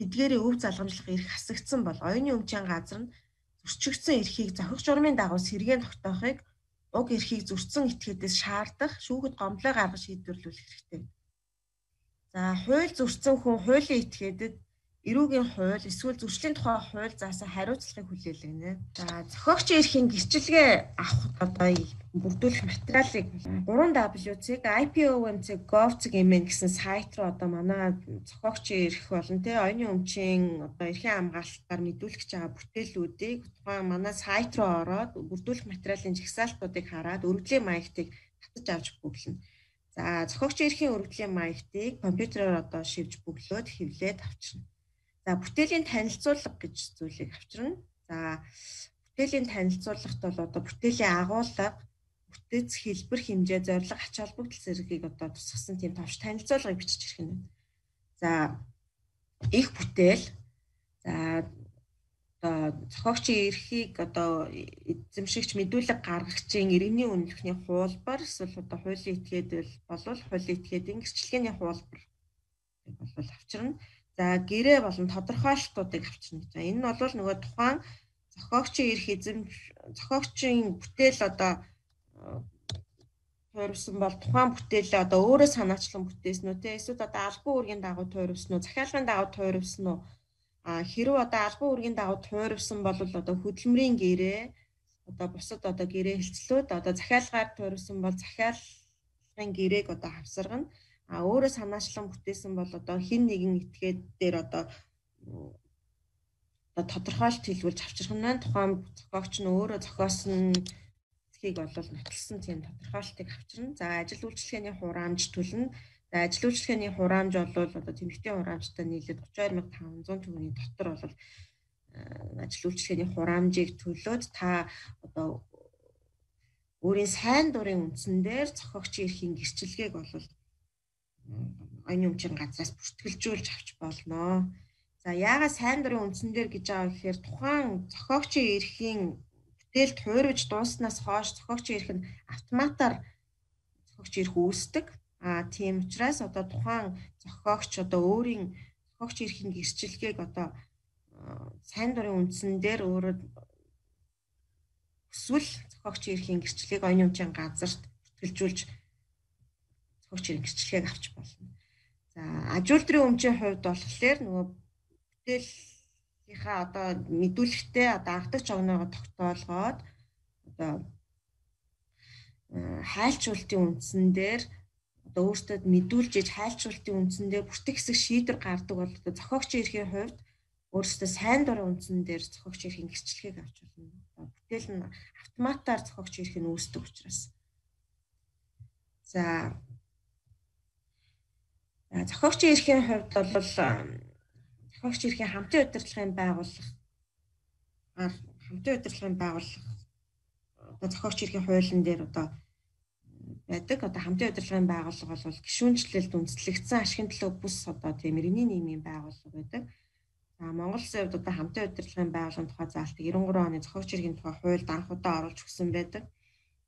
эдгээрийн өв залгамжлах эрх хасагдсан бол оюуны өмчийн газар нь зөрчигдсөн эрхийг зохих журмын дагуу сэргээн тогтоохыг уг эрхийг зөрчсөн этгээдээс шаардах шүүхэд гомдлоо гаргаж шийдвэрлүүлэх хэрэгтэй. За хууль зөрчсөн хүн хуулийн этгээдэд эрүүгийн хууль эсвэл зөрчлийн тухай хууль заасан хариуцлагыг хүлээлгэнэ. За зохиогчийн эрхийн гэрчилгээ авах одоо бүрдүүлэх материалыг 3w.ipoom.gov.mn гэсэн сайт руу одоо манай зохиогчийн эрх болон тэ оюуны өмчийн одоо эрхийн хамгаалалтаар мэдүүлэх гэж байгаа бүтээлүүдийг тухайн манай сайт руу ороод бүрдүүлэх материалын жагсаалтуудыг хараад өргөдлийн маягтыг татаж авч бөглөнө. За зохиогчийн эрхийн өргөдлийн маягтыг компьютероор одоо шивж бөглөөд хэвлээд авчирна. За бүтээлийн танилцуулга гэж зүйлийг авчирна. За бүтээлийн танилцуулгад бол одоо бүтээлийн агуулга, бүтэц, хэлбэр, хэмжээ, зорилго, ач холбогдол зэргийг одоо тусгасан тийм товч танилцуулгыг бичиж ирэх нь. За их бүтээл, за одоо зохиогчийн эрхийг одоо эзэмшигч мэдүүлэг гаргагчийн иргэний үнэлэхний хуулбар эсвэл одоо хуулийн этгээд болвол хуулийн этгээдийн гэрчлэгээний хуулбар болвол авчирна. За гэрээ болон тодорхойлолтуудыг авчирна гэж. Энэ нь бол нөгөө тухайн зохиогчийн эрх эзэмш зохиогчийн бүтээл одоо тойрсон бол тухайн бүтээлээ одоо өөрөө санаачлан бүтээсэн үү те эсвэл одоо албан үүргийн дагуу тойрсон уу, захиалгын дагуу тойрсон уу? Хэрвээ одоо албан үүргийн дагуу тойрсон бол одоо хөдөлмөрийн гэрээ одоо бусад одоо гэрээ хэлцлүүд одоо захиалгаар тойрсон бол захиалгын гэрээг одоо хавсаргана. Өөрөө санаачлан бүтээсэн бол одоо хэн нэгэн этгээд дээр одоо тодорхойлолт хийлгүүлж авчрах нь байна. Тухайн зохиогч нь өөрөө зохиосон эцгийг бол нотолсон тийм тодорхойлолтыг авчирна. За ажил үйлчилгээний хураамж төлнө. За ажил үйлчилгээний хураамж бол одоо тэмдэгтийн хураамжтай нийлээд 32500 төгрөгийн дотор бол ажил үйлчилгээний хураамжийг төлөөд та одоо өөрийн сайн дурын үндсэн дээр зохиогчийн эрхийн гэрчилгээг бол оюуны өмчийн газраас бүртгэлжүүлж авч болно. За яагаад сайн дурын үндсэн дээр гэж байгаа гэхээр тухайн зохиогчийн эрхийн бүтээл тойрвж дууснаас хойш зохиогчийн эрх нь автоматар зохиогчийн эрх үүсдэг. Тийм учраас одоо тухайн зохиогч одоо өөрийн зохиогчийн эрхийн гэрчилгээг одоо сайн дурын үндсэн дээр өөрөө хүсвэл зохиогчийн эрхийн гэрчилгээг оюуны өмчийн газарт бүртгэлжүүлж зохиогчийн гэрчилгээг авч болно. За ажуулдрын өмчийн хувьд болохоор нөгөө бүтээлийнхаа одоо мэдүүлэгтээ одоо анхдагч огноогоо тогтоолгоод одоо хайлчуултын үндсэн дээр одоо өөртөө мэдүүлж иж хайлчуултын үндсэн дээр бүртгэх хэсэг шийдвэр гардаг бол одоо зохиогчийн эрхийн хувьд өөрсдөө сайн дурын үндсэн дээр зохиогчийн эрхийн гэрчилгээг авч болно. Одоо бүтээл нь автоматар зохиогчийн эрх нь үүсдэг учраас. За зохиогчийн эрхийн хувьд бол зохиогчийн эрхийн хамтын удирдлагын байгууллага одоо зохиогчийн эрхийн хуулийн дээр одоо байдаг. Одоо хамтын удирдлагын байгууллага бол гишүүнчлэлд үндэслэгдсэн ашигын төлөө бүс одоо тийм иргэний нийгмийн байгууллага байдаг. За Монгол Улсын хувьд одоо хамтын удирдлагын байгууллагын тухай заалтыг 93 оны зохиогч иргэний тухай хуульд анх удаа оруулж өгсөн байдаг.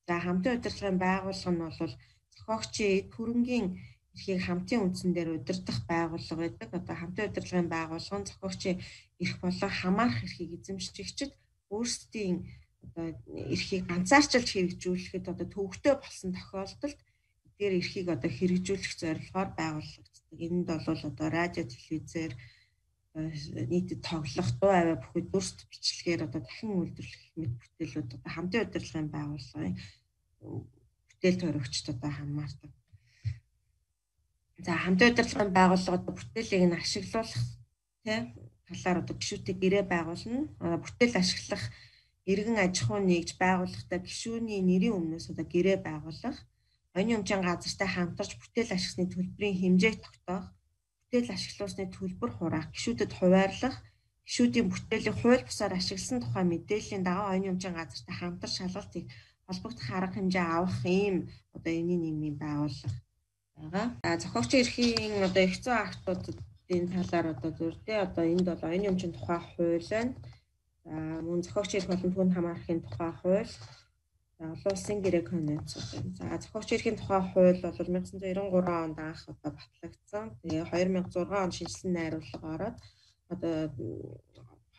За хамтын удирдлагын байгууллага нь бол зохиогчийн эд хөрөнгийн эрхийг хамтын үндсэн дээр удирдах байгууллага байдаг. Одоо хамтын удирдлагын байгууллага нь зохиогчийн эрх болон хамаарах эрхийг эзэмшигчид өөрсдийн одоо эрхийг ганцаарчилж хэрэгжүүлэхэд одоо төвөгтэй болсон тохиолдолд эдгээр эрхийг одоо хэрэгжүүлэх зорилгоор байгуулагддаг. Энд бол одоо радио, телевизээр нийтэд тоглох, дуу авиа бүхий дүрст бичлэгээр одоо дахин үйлдвэрлэх мэт бүтээлүүд одоо хамтын удирдлагын байгууллагын бүтээл тойрогчд одоо хамаардаг. За хамтын удирдлагын байгууллага одоо бүтээлийг нь ашиглуулах тий талаар одоо гишүүтэй гэрээ байгуулна. Бүтээл ашиглах иргэн аж ахуй нэгж байгууллагатай гишүүний нэрийн өмнөөс одоо гэрээ байгуулах, оюуны өмчийн газартай хамтарч бүтээл ашигласны төлбөрийн хэмжээг тогтоох, бүтээл ашиглуулсны төлбөр хураах, гишүүдэд хуваарлах, гишүүдийн бүтээлийг хууль бусаар ашигласан тухай мэдээллийн дагуу оюуны өмчийн газартай хамтарч шалгалт хийх, холбогдох арга хэмжээ авах ийм одоо энэний нийгмийн байгууллага байгаа. За зохиогчийн эрхийн одоо эрх зүйн актуудын талаар одоо зурдээ. Одоо энд бол оюуны өмчийн тухай хууль байна. За мөн зохиогчийн эрх болон түүнд хамаарахын тухай хууль, за олон улсын гэрээ конвенцууд байна. За зохиогчийн эрхийн тухай хууль бол 1993 онд анх одоо батлагдсан. Тэгээ 2006 онд шинэчлэн найруулга ороод одоо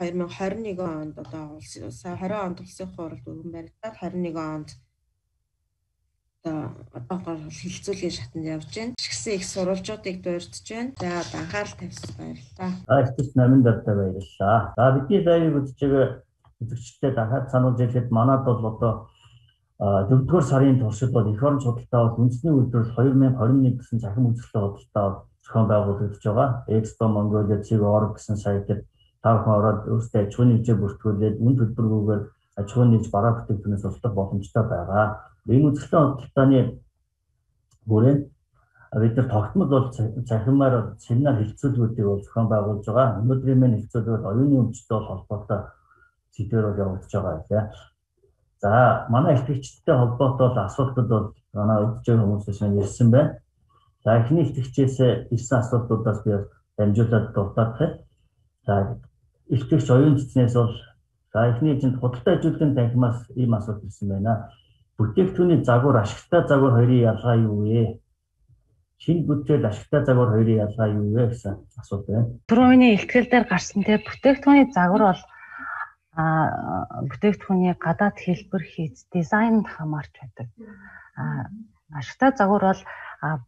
2021 онд одоо 20 онд улсын хурлд өргөн баригдаад 21 онд одоо одоогоор хэлэлцүүлгийн шатанд явж байна. Ашигласан их сурвалжуудыг дурдж байна. За одоо анхаарал тавьсан баярлалаа. За ихтэйч намын дардаа баярлалаа. За бидний лайвыг үзэж байгаа үзэгчдэд дахиад сануулж хэлэхэд манад бол одоо 4-р сарын туршид бол эх орон худалдаа бол үндэсний үйлдвэрлэл 2021 гэсэн цахим үзэсгэлэн худалдаа зохион байгуулагдаж байгаа. Expo Mongolia.org гэсэн сайтаар та бүхэн ороод өөрсдөө аж ахуйн нэгжээ бүртгүүлээд үн төлбөргүйгээр аж ахуйн нэгж бараа бүтээгдэхүүнээс олдох боломжтой байгаа. Энэ үзэсгэлэн худалдааны хүрээнд бид нар тогтмол бол цахимаар семинар хэлэлцүүлгүүдийг бол зохион байгуулж байгаа. Өнөөдрийн мань хэлэлцүүлэг бол оюуны өмчтэй бол холбоотой сэдвээр бол явагдаж байгаа байлаа. За манай илтгэгчдтэй холбоотой бол асуултууд бол манай үзэж байгаа хүмүүсээс маань ирсэн байна. За эхний илтгэгчээс ирсэн асуултуудаас би дамжуулаад дуртах юм. За илтгэгч оюун цэцнээс бол за эхний эзэнт худалдаа ажилтны танхимаас ийм асуулт ирсэн байна. Бүтээгдэхүүний загвар, ашигтай загвар хоёрын ялгаа юу вэ? Шинэ бүтээл, ашигтай загвар хоёрын ялгаа юу вэ гэсэн асуулт байна. Түрүүний илтгэл дээр гарсан те бүтээгдэхүүний загвар бол бүтээгдэхүүний гадаад хэлбэр хийц дизайнд хамаарч байдаг. Ашигтай загвар бол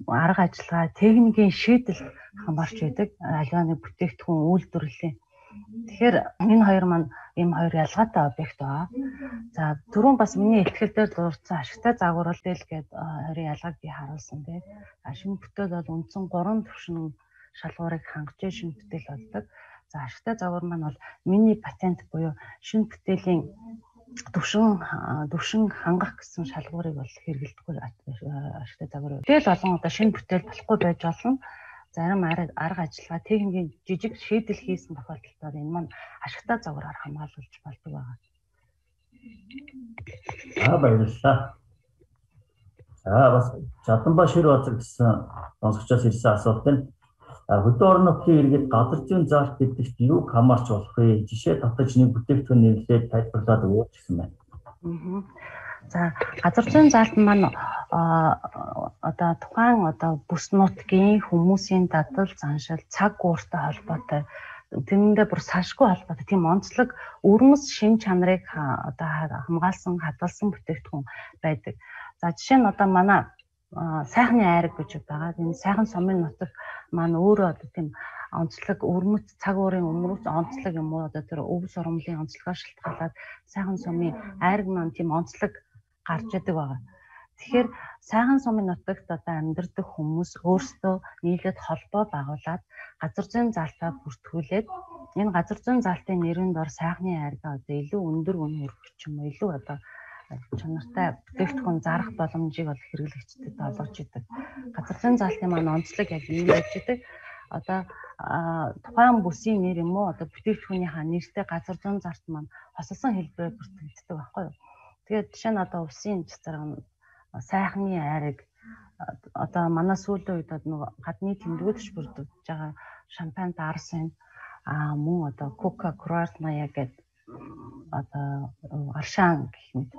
арга ажиллагаа, техникийн шийдэл хамаарч байдаг. Аливаа нэг бүтээгдэхүүн үйлдвэрлэлийн. Тэгэхээр энэ хоёр маань ийм хоёр ялгаатай объект байгаа. За түрүүн бас миний илтгэл дээр дурдсан ашигтай загвар бол тэл гээд хоёрын ялгааг би харуулсан тий. Шинэ бүтээл бол үндсэн 3 түвшин шалгуурыг хангаж шинэ бүтээл болдог. За ашигтай загвар маань бол миний патент буюу шинэ бүтээлийн түвшин хангах гэсэн шалгуурыг бол хэрэглэдэггүй ашигтай загвар. Бүтээл болгон одоо шинэ бүтээл болохгүй байж болно. Зарим арга ажиллагаа техникийн жижиг шийдэл хийсэн тохиолдолд энэ маань ашигтай загвараар хамгаалуулж болдог байгаа. За баярлалаа. За бас Жаданба шир базар гэсэн сонсогчоос ирсэн асуулт нь хөдөө орон нутгийн иргэд газар зүйн заалт гэдэгт юуг хамаарч болох вэ? Жишээ татаж нэг бүтээгдэхүүн нэрлээд тайлбарлаад өгөөч гэсэн байна. За газар зүйн заалт маань одоо тухайн одоо бүс нутгийн хүмүүсийн дадал заншил, цаг ууртай холбоотой, тэрэндээ бүр салшгүй холбоотой тийм онцлог өвөрмөс шин чанарыг одоо хамгаалсан, хадгалсан бүтээгдэхүүн байдаг. За жишээ нь одоо манай сайхны айраг гэж байгаа. Энэ сайхан сумын нутаг маань өөрөө одоо тийм онцлог өвөрмөц цаг уурын өвөрмөц онцлог юм уу одоо тэр өв сурмлын онцлогоор шалтгаалаад сайхан сумын айраг маань тийм онцлог гарч идэг байгаа. Тэгэхээр сайхан сумын нутагт одоо амьдардаг хүмүүс өөрсдөө нийлээд холбоо байгуулад газар зүйн заалтаа бүртгүүлээд энэ газар зүйн заалтын нэрийн дор сайхны айргаа одоо илүү өндөр үн хүргэх ч юм уу илүү одоо чанартай бүтээгдэхүүн зарах боломжийг бол хэрэглэгчдэд олгож идэг. Газар зүйн заалтын маань онцлог яг ийм байж идэг. Одоо тухайн бүсийн нэр юм уу одоо бүтээгдэхүүнийхаа нэртэй газар зүйн зарт маань хосолсон хэлбэрээр бүртгэгддэг байхгүй юу. Тэгээд жишээ нь одоо усын цацраг нь Сайхны айраг, одоо манай сүүлийн үед нөгөө гадны тэмдгүүдч бүрдэж байгаа шампань дарсан, мөн одоо Кока Круарная гэдэг одоо аршаан гэх мэт.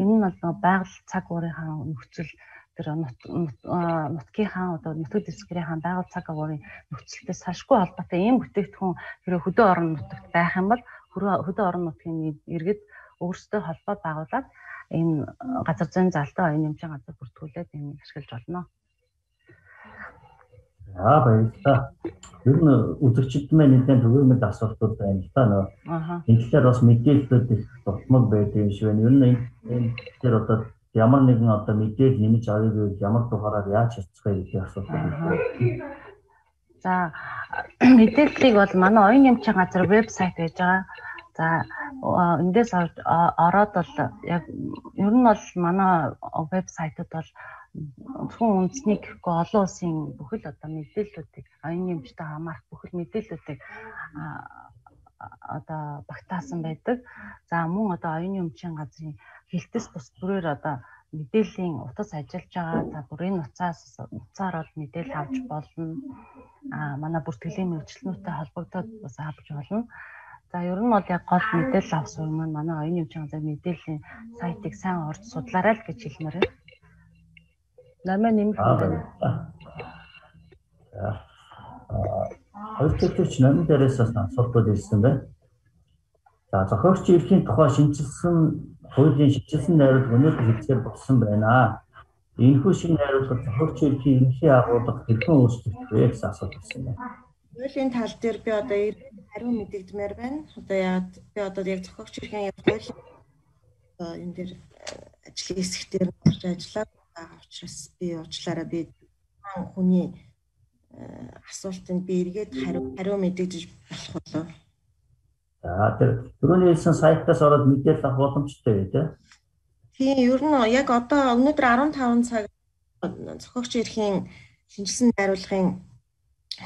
Энэ нь бол байгаль цаг уурынхаа нөхцөл, тэр нутгийнхаа одоо нутаг дэвсгэрийнхаа байгаль цаг уурын нөхцөлтэй салшгүй холбоотой ийм бүтээгдэхүүн хэрэг хөдөө орон нутагт байх юм бол хөдөө орон нутгийн иргэд өөрсдөө холбоо байгуулад энэ газар зүйн залтай оюун нэмжийн газар бүртгүүлээд энэ ашиглаж болно. За, баярлалаа. Ер нь үзэгчид маань нэлээд түгээмэл асуултууд байна л да. Нөө. Энэ талаар бас мэдээллүүд их дутмаг байдаг юм шиг байна. Ер нь энэ дээр одоо ямар нэгэн одоо мэдээлэл нэмж авъя гэвэл ямар дугаараар яаж харьцах вэ гэдэг асуулт байна. За, мэдээллийг бол манай оюун нэмчийн газар вебсайт байж байгаа. За, эндээс ороод бол яг ер нь бол манай вебсайтууд бол зөвхөн үндэсний гэхгүй олон улсын бүхэл одоо мэдээллүүдийг, оюун нэмжтэй хамаарах бүхэл мэдээллүүдийг одоо багтаасан байдаг. За, мөн одоо оюуны өмчийн газрын хэлтэс бус бүрээр одоо мэдээллийн утас ажиллаж байгаа. За, бүр энэ утсаар бол мэдээлэл авч болно. Манай бүртгэлийн мэргэжилтнүүдтэй холбогдоод бас авч болно. За, ер нь бол яг гол мэдээлэл авах юм маань манай оюуны өмчийн газрын мэдээллийн сайтыг сайн орж судлаарай л гэж хэлмээр байна. Намаа нэмэх байна. За. Хоёр төлөвч номын дээрээс бас асуултууд ирсэн байна. За, зохиогчийн эрхийн тухай шинэчилсэн хуулийн шинэчилсэн найруулга өнөөдөр хэзээ болсон байна. Энэхүү шинэ найруулга зохиогчийн эрхийн ерөнхий агуулга хэрхэн өөрчлөгдөх вэ гэсэн асуулт ирсэн байна. Хуулийн тал дээр би одоо хариу мэдэгдмээр байна. Одоо яагаад би одоо яг зохиогчийн эрхийн хуулийн одоо энэ дээр ажлын хэсэг дээр орж ажиллаад байгаа учраас би уучлаарай, би хүний асуултанд би эргээд хариу мэдэгдэж болох болов. За, тэр түрүүний хэлсэн сайтаас ороод мэдээлэл авах боломжтой үү те? Тийм, ер нь яг одоо өнөөдөр 15 цаг зохиогчийн эрхийн шинэчилсэн найруулгын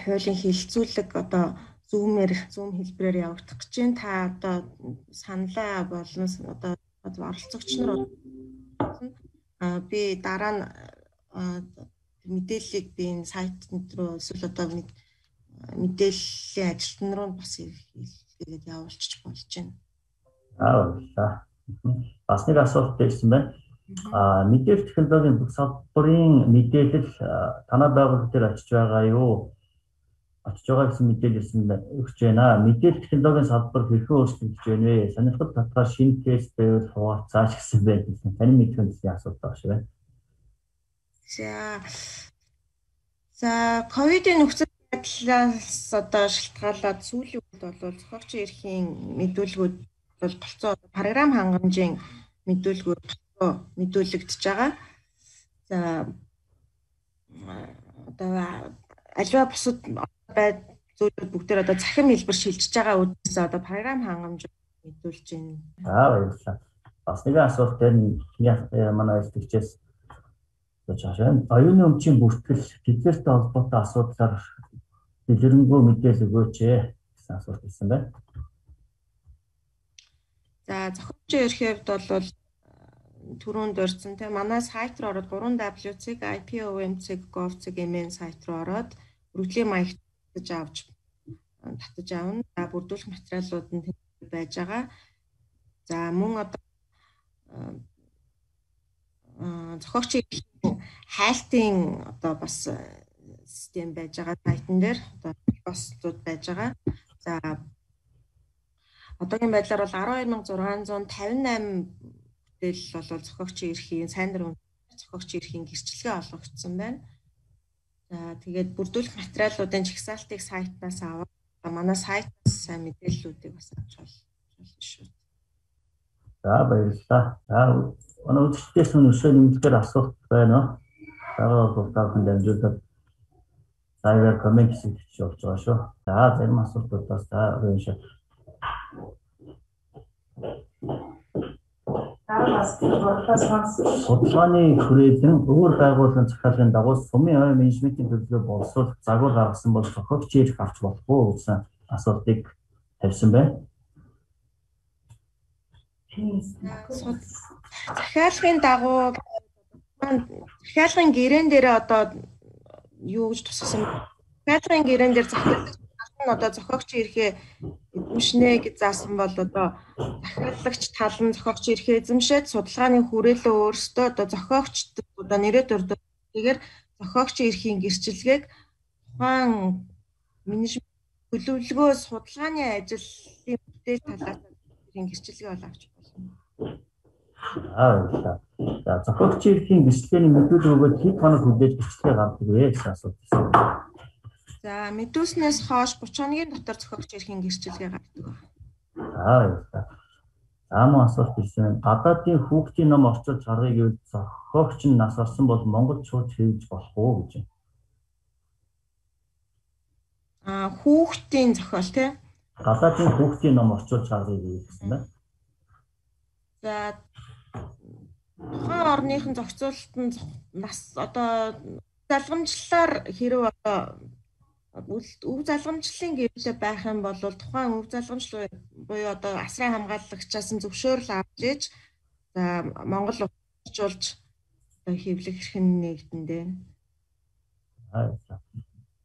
хуулийн хэлэлцүүлэг одоо Zoom хэлбэрээр явагдах гэж байна. Та одоо саналаа болон одоо оролцогч нар би дараа нь мэдээллийг би энэ сайт руу эсвэл одоо мэдээллийн ажилтан руу бас илгээгээд явуулчих болж байна. Баярлалаа. Бас нэг асуулт ирсэн байна. Мэдээлэл технологийн бүх салбарын мэдээлэл танай байгууллага дээр очиж байгаа юу? Очиж байгаа гэсэн мэдээлэл ирсэн өгч байна. Мэдээлэл технологийн салбар хэрхэн өөрчлөгдөж байна вэ? Сонирхол татгаар шинэ кейс байвал хуваалцаач гэсэн байна. Таны мэдэх гэсэн асуулт байгаа шиг байна. За, ковидын нөхцөл байдлаас одоо шалтгаалаад сүүлийн үед бол зохиогчийн эрхийн мэдүүлгүүд бол болцоо програм хангамжийн мэдүүлгүүд болцоо мэдүүлэгдэж байгаа. За, одоо аливаа бусад байд зүйлүүд бүгдээр одоо цахим хэлбэр шилжиж байгаа үүднээс одоо програм хангамж мэдүүлж байна. За, баярлалаа. Бас нэгэн асуулт дээр манай илтгэгчээс оюуны өмчийн бүртгэл тэдгээртэй холбоотой асуудлаар дэлгэрэнгүй мэдээлэл өгөөч гэсэн асуулт ирсэн байна. За, зохиогчийн эрхийн хувьд бол түрүүнд дурдсан тийм манай сайт руу ороод 3w.ipom.gov.mn сайт руу ороод бүртгэлийн маяг татаж авна. За, бүрдүүлэх материалууд нь байж байгаа. За, мөн одоо зохиогчийн хайлтын одоо бас систем байж байгаа сайтн дээр одоо постууд байж байгаа. За, одоогийн байдлаар бол 12658 бүтээл бол зохиогчийн эрхийн сайн дурын зохиогчийн эрхийн гэрчлэгээ олгогдсон байна. За, тэгээд бүрдүүлэх материалуудын жагсаалтыг сайтнаас аваад манай сайтаас сайн мэдээллүүдийг бас авч болно шүү. За, баярлалаа. За, манай үзэгчдээс нь өсөө нэмэлтээр асуулт байна уу? Дараа бол та бүхэн дамжуулаад лайваар коммент хэсэгт хийж болж байгаа шүү. За, зарим асуултуудаас за уншаа. Судалгааны хүрээлэн өөр байгууллагын захиалгын дагуу сумын ой менежментийн төлөвлөгөө боловсруулах загвар гаргасан бол зохиогч эрх авч болох уу гэсэн асуултыг тавьсан байна. Захиалгын дагуу Захиалгын гэрээн дээр одоо юу гэж тусгасан? Захиалгын гэрээн дээр захиалагч тал нь одоо зохиогчийн эрхээ эзэмшнэ гэж заасан бол одоо захиалагч тал нь зохиогчийн эрхээ эзэмшээд судалгааны хүрээлэн өөрсдөө одоо зохиогчд одоо нэрээ дурддаг. Тэгэхээр зохиогчийн эрхийн гэрчилгээг тухайн менежмент төлөвлөгөө судалгааны ажлын бүтээл талаас эрхийн гэрчилгээ бол авч болно. Аа баярлалаа. За зохиогчийн эрхийн гэрчилгээний мэдүүлэг өгөөд хэд хоног хүлээж гэрчилгээ гаргадаг вэ гэсэн асуулт ирсэн. За мэдүүлснээс хойш 30 хоногийн дотор зохиогчийн эрхийн гэрчилгээ гаргадаг байна. За баярлалаа. За мөн асуулт ирсэн. Гадаадын хүүхдийн ном орчуулж гаргая гэвэл зохиогч нь нас барсан бол Монголд шууд хийж болох уу гэж. Аа хүүхдийн зохиол тий. Гадаадын хүүхдийн ном орчуулж гаргая гэсэн байна. За тухайн орныхын зохицуулалт нь нас одоо залгамжлалаар хэрэг одоо өв залгамжлалын гэрэлээ байх юм бол тухайн өв залгамжлал буюу одоо асран хамгаалагчаас нь зөвшөөрөл авч иж за Монгол орчуулж одоо хэвлэх эрх нь нэгдэндээ. Аа.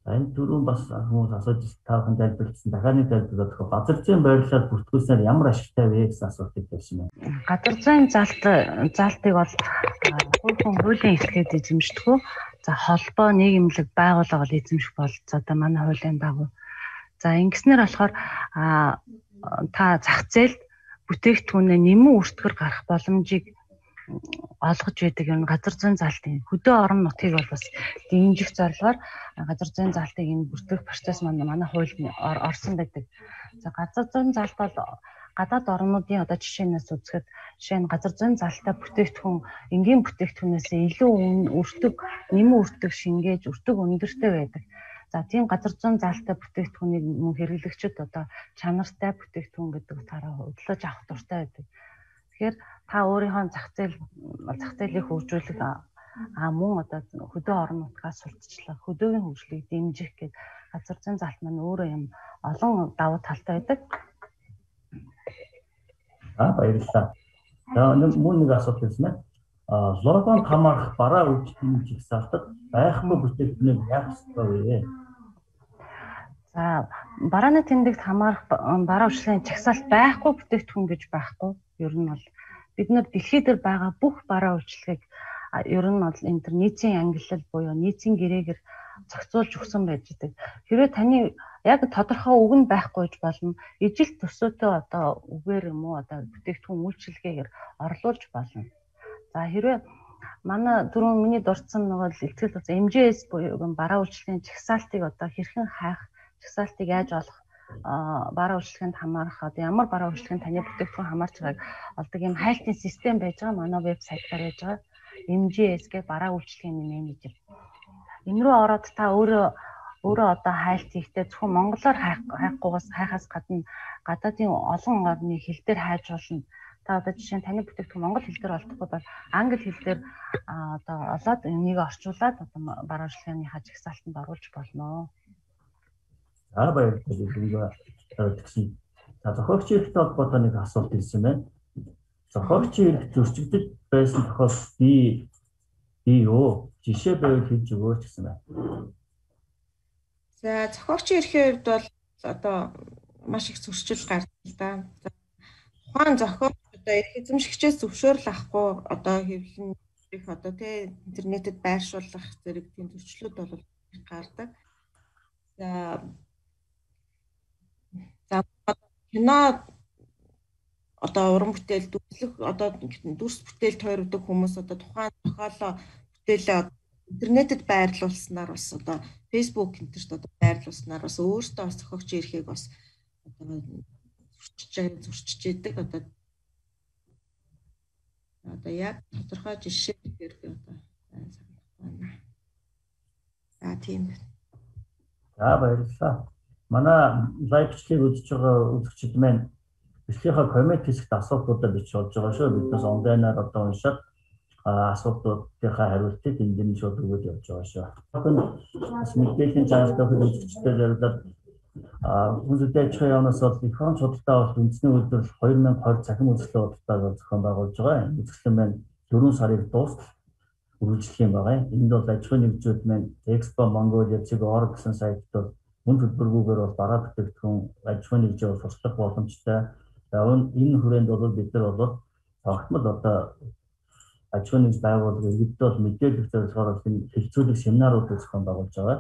За энэ түрүүн бас хүмүүс асууж та бүхэн тайлбарласан дахиад нэг тайлбарлаад өгөх. Газар зүйн байрлалаар бүртгүүлснээр ямар ашигтай вэ гэсэн асуултыг тавьсан байна. Газар зүйн заалтыг бол хувь хүн хуулийн эрхлээд эзэмшдэг. За холбоо, нийгэмлэг, байгууллага бол эзэмших бололцоотой манай хуулийн дагуу. За ингэснээр болохоор та зах зээлд бүтээгдэхүүнээ нэмэн өртгөр гарах боломжийг олгож байдаг юм газар зүйн заалтын хөдөө орон нутгийг бол бас дэмжих зорилгоор газар зүйн заалтыг энэ бүртгэх процесс манай хуульд орсон байдаг. За газар зүйн заалт бол гадаад орнуудын одоо жишээнээс үзэхэд жишээ нь газар зүйн заалттай бүтээгдэхүүн энгийн бүтээгдэхүүнээс илүү өртөг, нэмэн өртөг шингээж өртөг өндөртэй байдаг. За тийм газар зүйн заалттай бүтээгдэхүүнийг мөн хэрэглэгчид одоо чанартай бүтээгдэхүүн гэдэг утгаараа хөдөлгөж авах дуртай байдаг. Тэгэхээр та өөрийнхөө зах зээлийг хөгжүүлэх мөн одоо хөдөө орон нутгаас сурталчлах, хөдөөгийн хөгжлийг дэмжих гээд газар зүйн заалт маань өөрөө юм олон давуу талтай байдаг. За баярлалаа. За мөн нэг асуулт ирсэн байна. Логонд хамаарах бараа үйлчлэлийн жагсаалтад байхгүй бүтээгдэхүүнийг яах ёстой вэ? За барааны тэмдэгт хамаарах бараа үйлчлэлийн жагсаалт байхгүй бүтээгдэхүүн гэж байхгүй. Ер нь бол бид нар дэлхий дээр байгаа бүх бараа үйлчлэгийг ер нь бол энэ төр нийцийн ангиллал буюу нийцийн гэрээгээр зохицуулж өгсөн байж байгаа. Хэрвээ таны яг тодорхой үг нь байхгүй ч болно. Ижил төсөөтэй одоо үгээр юм уу одоо бүтээгдэхүүн үйлчилгээгээр орлуулж болно. За хэрвээ манай түрүүн миний дурдсан нөгөө ихтгэл бас MJS буюу бараа үйлчлэгийн жагсаалтыг одоо хэрхэн хайх, жагсаалтыг яаж олох, бараа үйлчлэгэнд хамаарах одоо ямар бараа үйлчлэгэнд таны бүтээгдэхүүн хамаарч байгааг олдог юм хайлтын систем байж байгаа. Манай вебсайтаар байж байгаа. MJS гэх бараа үйлчлэгийн менежер. Энэ рүү ороод та өөрөө одоо хайлт хийхдээ зөвхөн монголоор хайхгүйгээс хайхаас гадна гадаадын олон орны хэл дээр хайж болно. Та одоо жишээ нь таны бүтээгдэхүүн монгол хэл дээр олдохгүй бол англи хэл дээр одоо олоод энийг орчуулад одоо бараа үйлчлэгийн жагсаалтанд оруулж болно. За баярлалаа. Тэгсэн. За зохиогчийн эрхтэй холбоотой нэг асуулт ирсэн байна. Зохиогчийн эрх зөрчигдөж байсан тохиолдолд би юу? Жишээ байвал хэлж өгөөч гэсэн байна. За зохиогчийн эрхийн хувьд бол одоо маш их зөрчил гардаг л да. За тухайн зохиогч одоо эрх эзэмшигчээс зөвшөөрөл авахгүй одоо хэвлэн их одоо тий интернетэд байршуулах зэрэг тийм зөрчлүүд бол гардаг. За кино одоо уран бүтээл дүрслэх одоо дүрс бүтээл тойрогдох хүмүүс одоо тухайн зохиолоо бүтээлээ интернетэд байрлуулснаар бас одоо Facebook энтерт одоо байрлуулснаар бас өөртөө бас зохиогчийн эрхийг бас одоо зөрчиж идэг одоо яг тодорхой жишээ гэхээр би одоо сайн санахгүй байна. За тийм байна. За баярлалаа. Манай лайв бичлэгийг үзэж байгаа үзэгчид маань бичлэгийнхаа коммент хэсэгт асуултуудаа бичиж болж байгаа шүү. Биднээс онлайнаар одоо уншаад асуудлуудынхаа хариултыг энэ дэр нь шууд өгөөд явж байгаа шүү. Бас мэдээллийн чанартай үзэгчдэд зориулаад Хүнс хөдөө аж ахуйн яамнаас бол эх оронч худалдаа авалт үндэсний үйлдвэрлэл 2020 цахим үзэсгэлэн худалдааг зохион байгуулж байгаа. Энэ үзэсгэлэн маань 4 сарыг дуустал үргэлжлэх юм байгаа. Энд бол аж ахуйн нэгжүүд маань Expo Mongolia.org гэсэн сайтд бол үн төлбөргүйгээр бол бараа бүтээгдэхүүн аж ахуйн нэгжээ бол сурчлах боломжтой. За энэ хүрээнд бол бид нар бол тогтмол одоо аж ахуйн нэгж байгууллага иргэдтэй бол мэдээлэх зорилгоор бол энэ хэлцүүлэг семинаруудыг зохион байгуулж байгаа.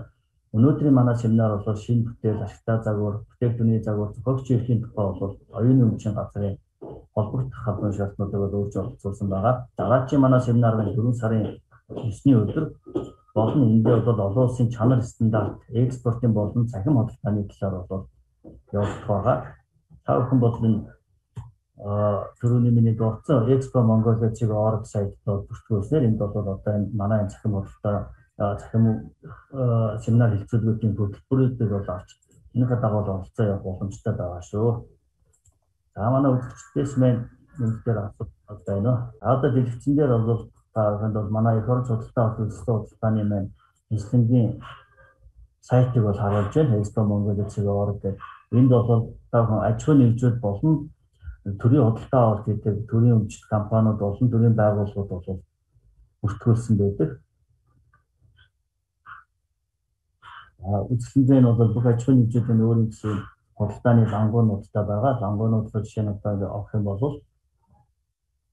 Өнөөдрийн манай семинар бол шинэ бүтээл, ашигтай загвар, бүтээгдэхүүний загвар, зохиогч эрхийн тухай бол оюуны өмчийн газрын холбогдох албан шалтгаануудыг бол өөрч оролцуулсан байгаа. Дараагийн манай семинар нь 4 сарын 9-ний өдөр болон эндээ бол олон улсын чанар стандарт, экспортын болон цахим худалдааны талаар бол явагдах байгаа. Та бүхэн бол энэ түрүүний миний дурдсан Expo Mongolia.org сайтд бүртгүүлснээр энд бол одоо энэ манай энэ цахим худалдаа цахим семинар хэлцүүлгүүдийн хөтөлбөрүүдийг бол авч энийхээ дагуу оролцоо явах боломжтой байгаа шүү. За манай үзэгчдээс маань нэмэлтээр асуулт байна уу? Одоо дэлгэцэн дээр бол та бүхэнд бол манай эх орон судалтай холбогдсон худалдааны маань эзлэнгийн сайтыг бол харуулж байна. Expo Mongolia.org гэдэг. Энд бол та бүхэн аж ахуйн нэгжүүд болон төрийн худалдаа авалт гэдэг төрийн өмчт компаниуд болон төрийн байгууллагууд бол бүртгүүлсэн байдаг. Үзэсгэлэнтэй нь бол бүх аж ахуйн нэгжүүдийн өөрийн гэсэн худалдааны лангуунуудтай байгаа. Лангуунууд жишээ нь одоо авах юм бол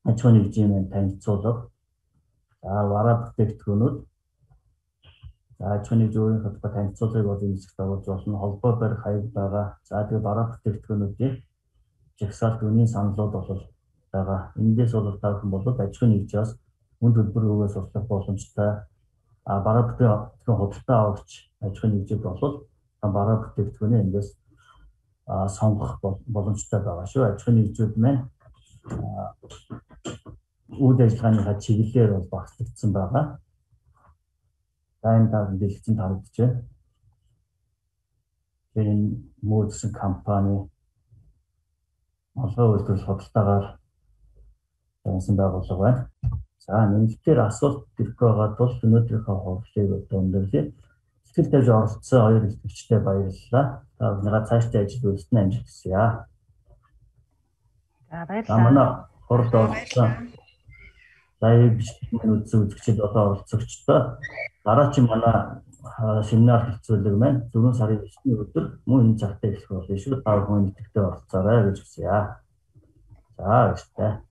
аж ахуйн нэгжийн маань танилцуулга, за вараа бүтээгдэхүүнүүд, за аж ахуйн нэгж өөрийнхөө тухай танилцуулгыг бол энэ хэсэгт оруулж болно. Холбоо барих хаяг байгаа. За тэгээ бараа бүтээгдэхүүнүүдийн жагсаалт үнийн саналууд бол байгаа. Эндээс бол та бүхэн бол аж ахуйн нэгжээс үн төлбөргүйгээр сурчлах боломжтой. А бараа бүтээгдэхүүн худалдаа авагч аж ахуйн нэгжид бол бараа бүтээгдэхүүнээ эндээс сонгох боломжтой байгаа шүү. Аж ахуйн нэгжүүд маань үйл ажиллагааныхаа чиглэлээр бол багцлагдсан байгаа. За энэ та дэлгэцэнд харагдаж байна. Тэр энэ мөөдсөн компани олгой үйлдвэрлэл худалдаагаар тавьсан байгууллага байна. За нэмэлтээр асуулт ирэх байгаа тул өнөөдрийнхөө хурлыг одоо өндөрлөе. Сэтгэл тавьж оролцсон хоёр илтгэгчтэй баярлалаа. Та бүхнийгаа цаашдын ажил үйлсэнд амжилт хүсье. За баярлалаа. Манай хуралд оролцсон лайв бичлэг үзсэн үзэгчид одоо оролцогчдоо дараагийн манай семинар хэлцүүлэг маань 4 сарын 9-ний өдөр мөн энэ цагтаа эхлэх болно шүү. Та бүхэн идэвхтэй оролцоорой гэж хүсье. За баярлалаа.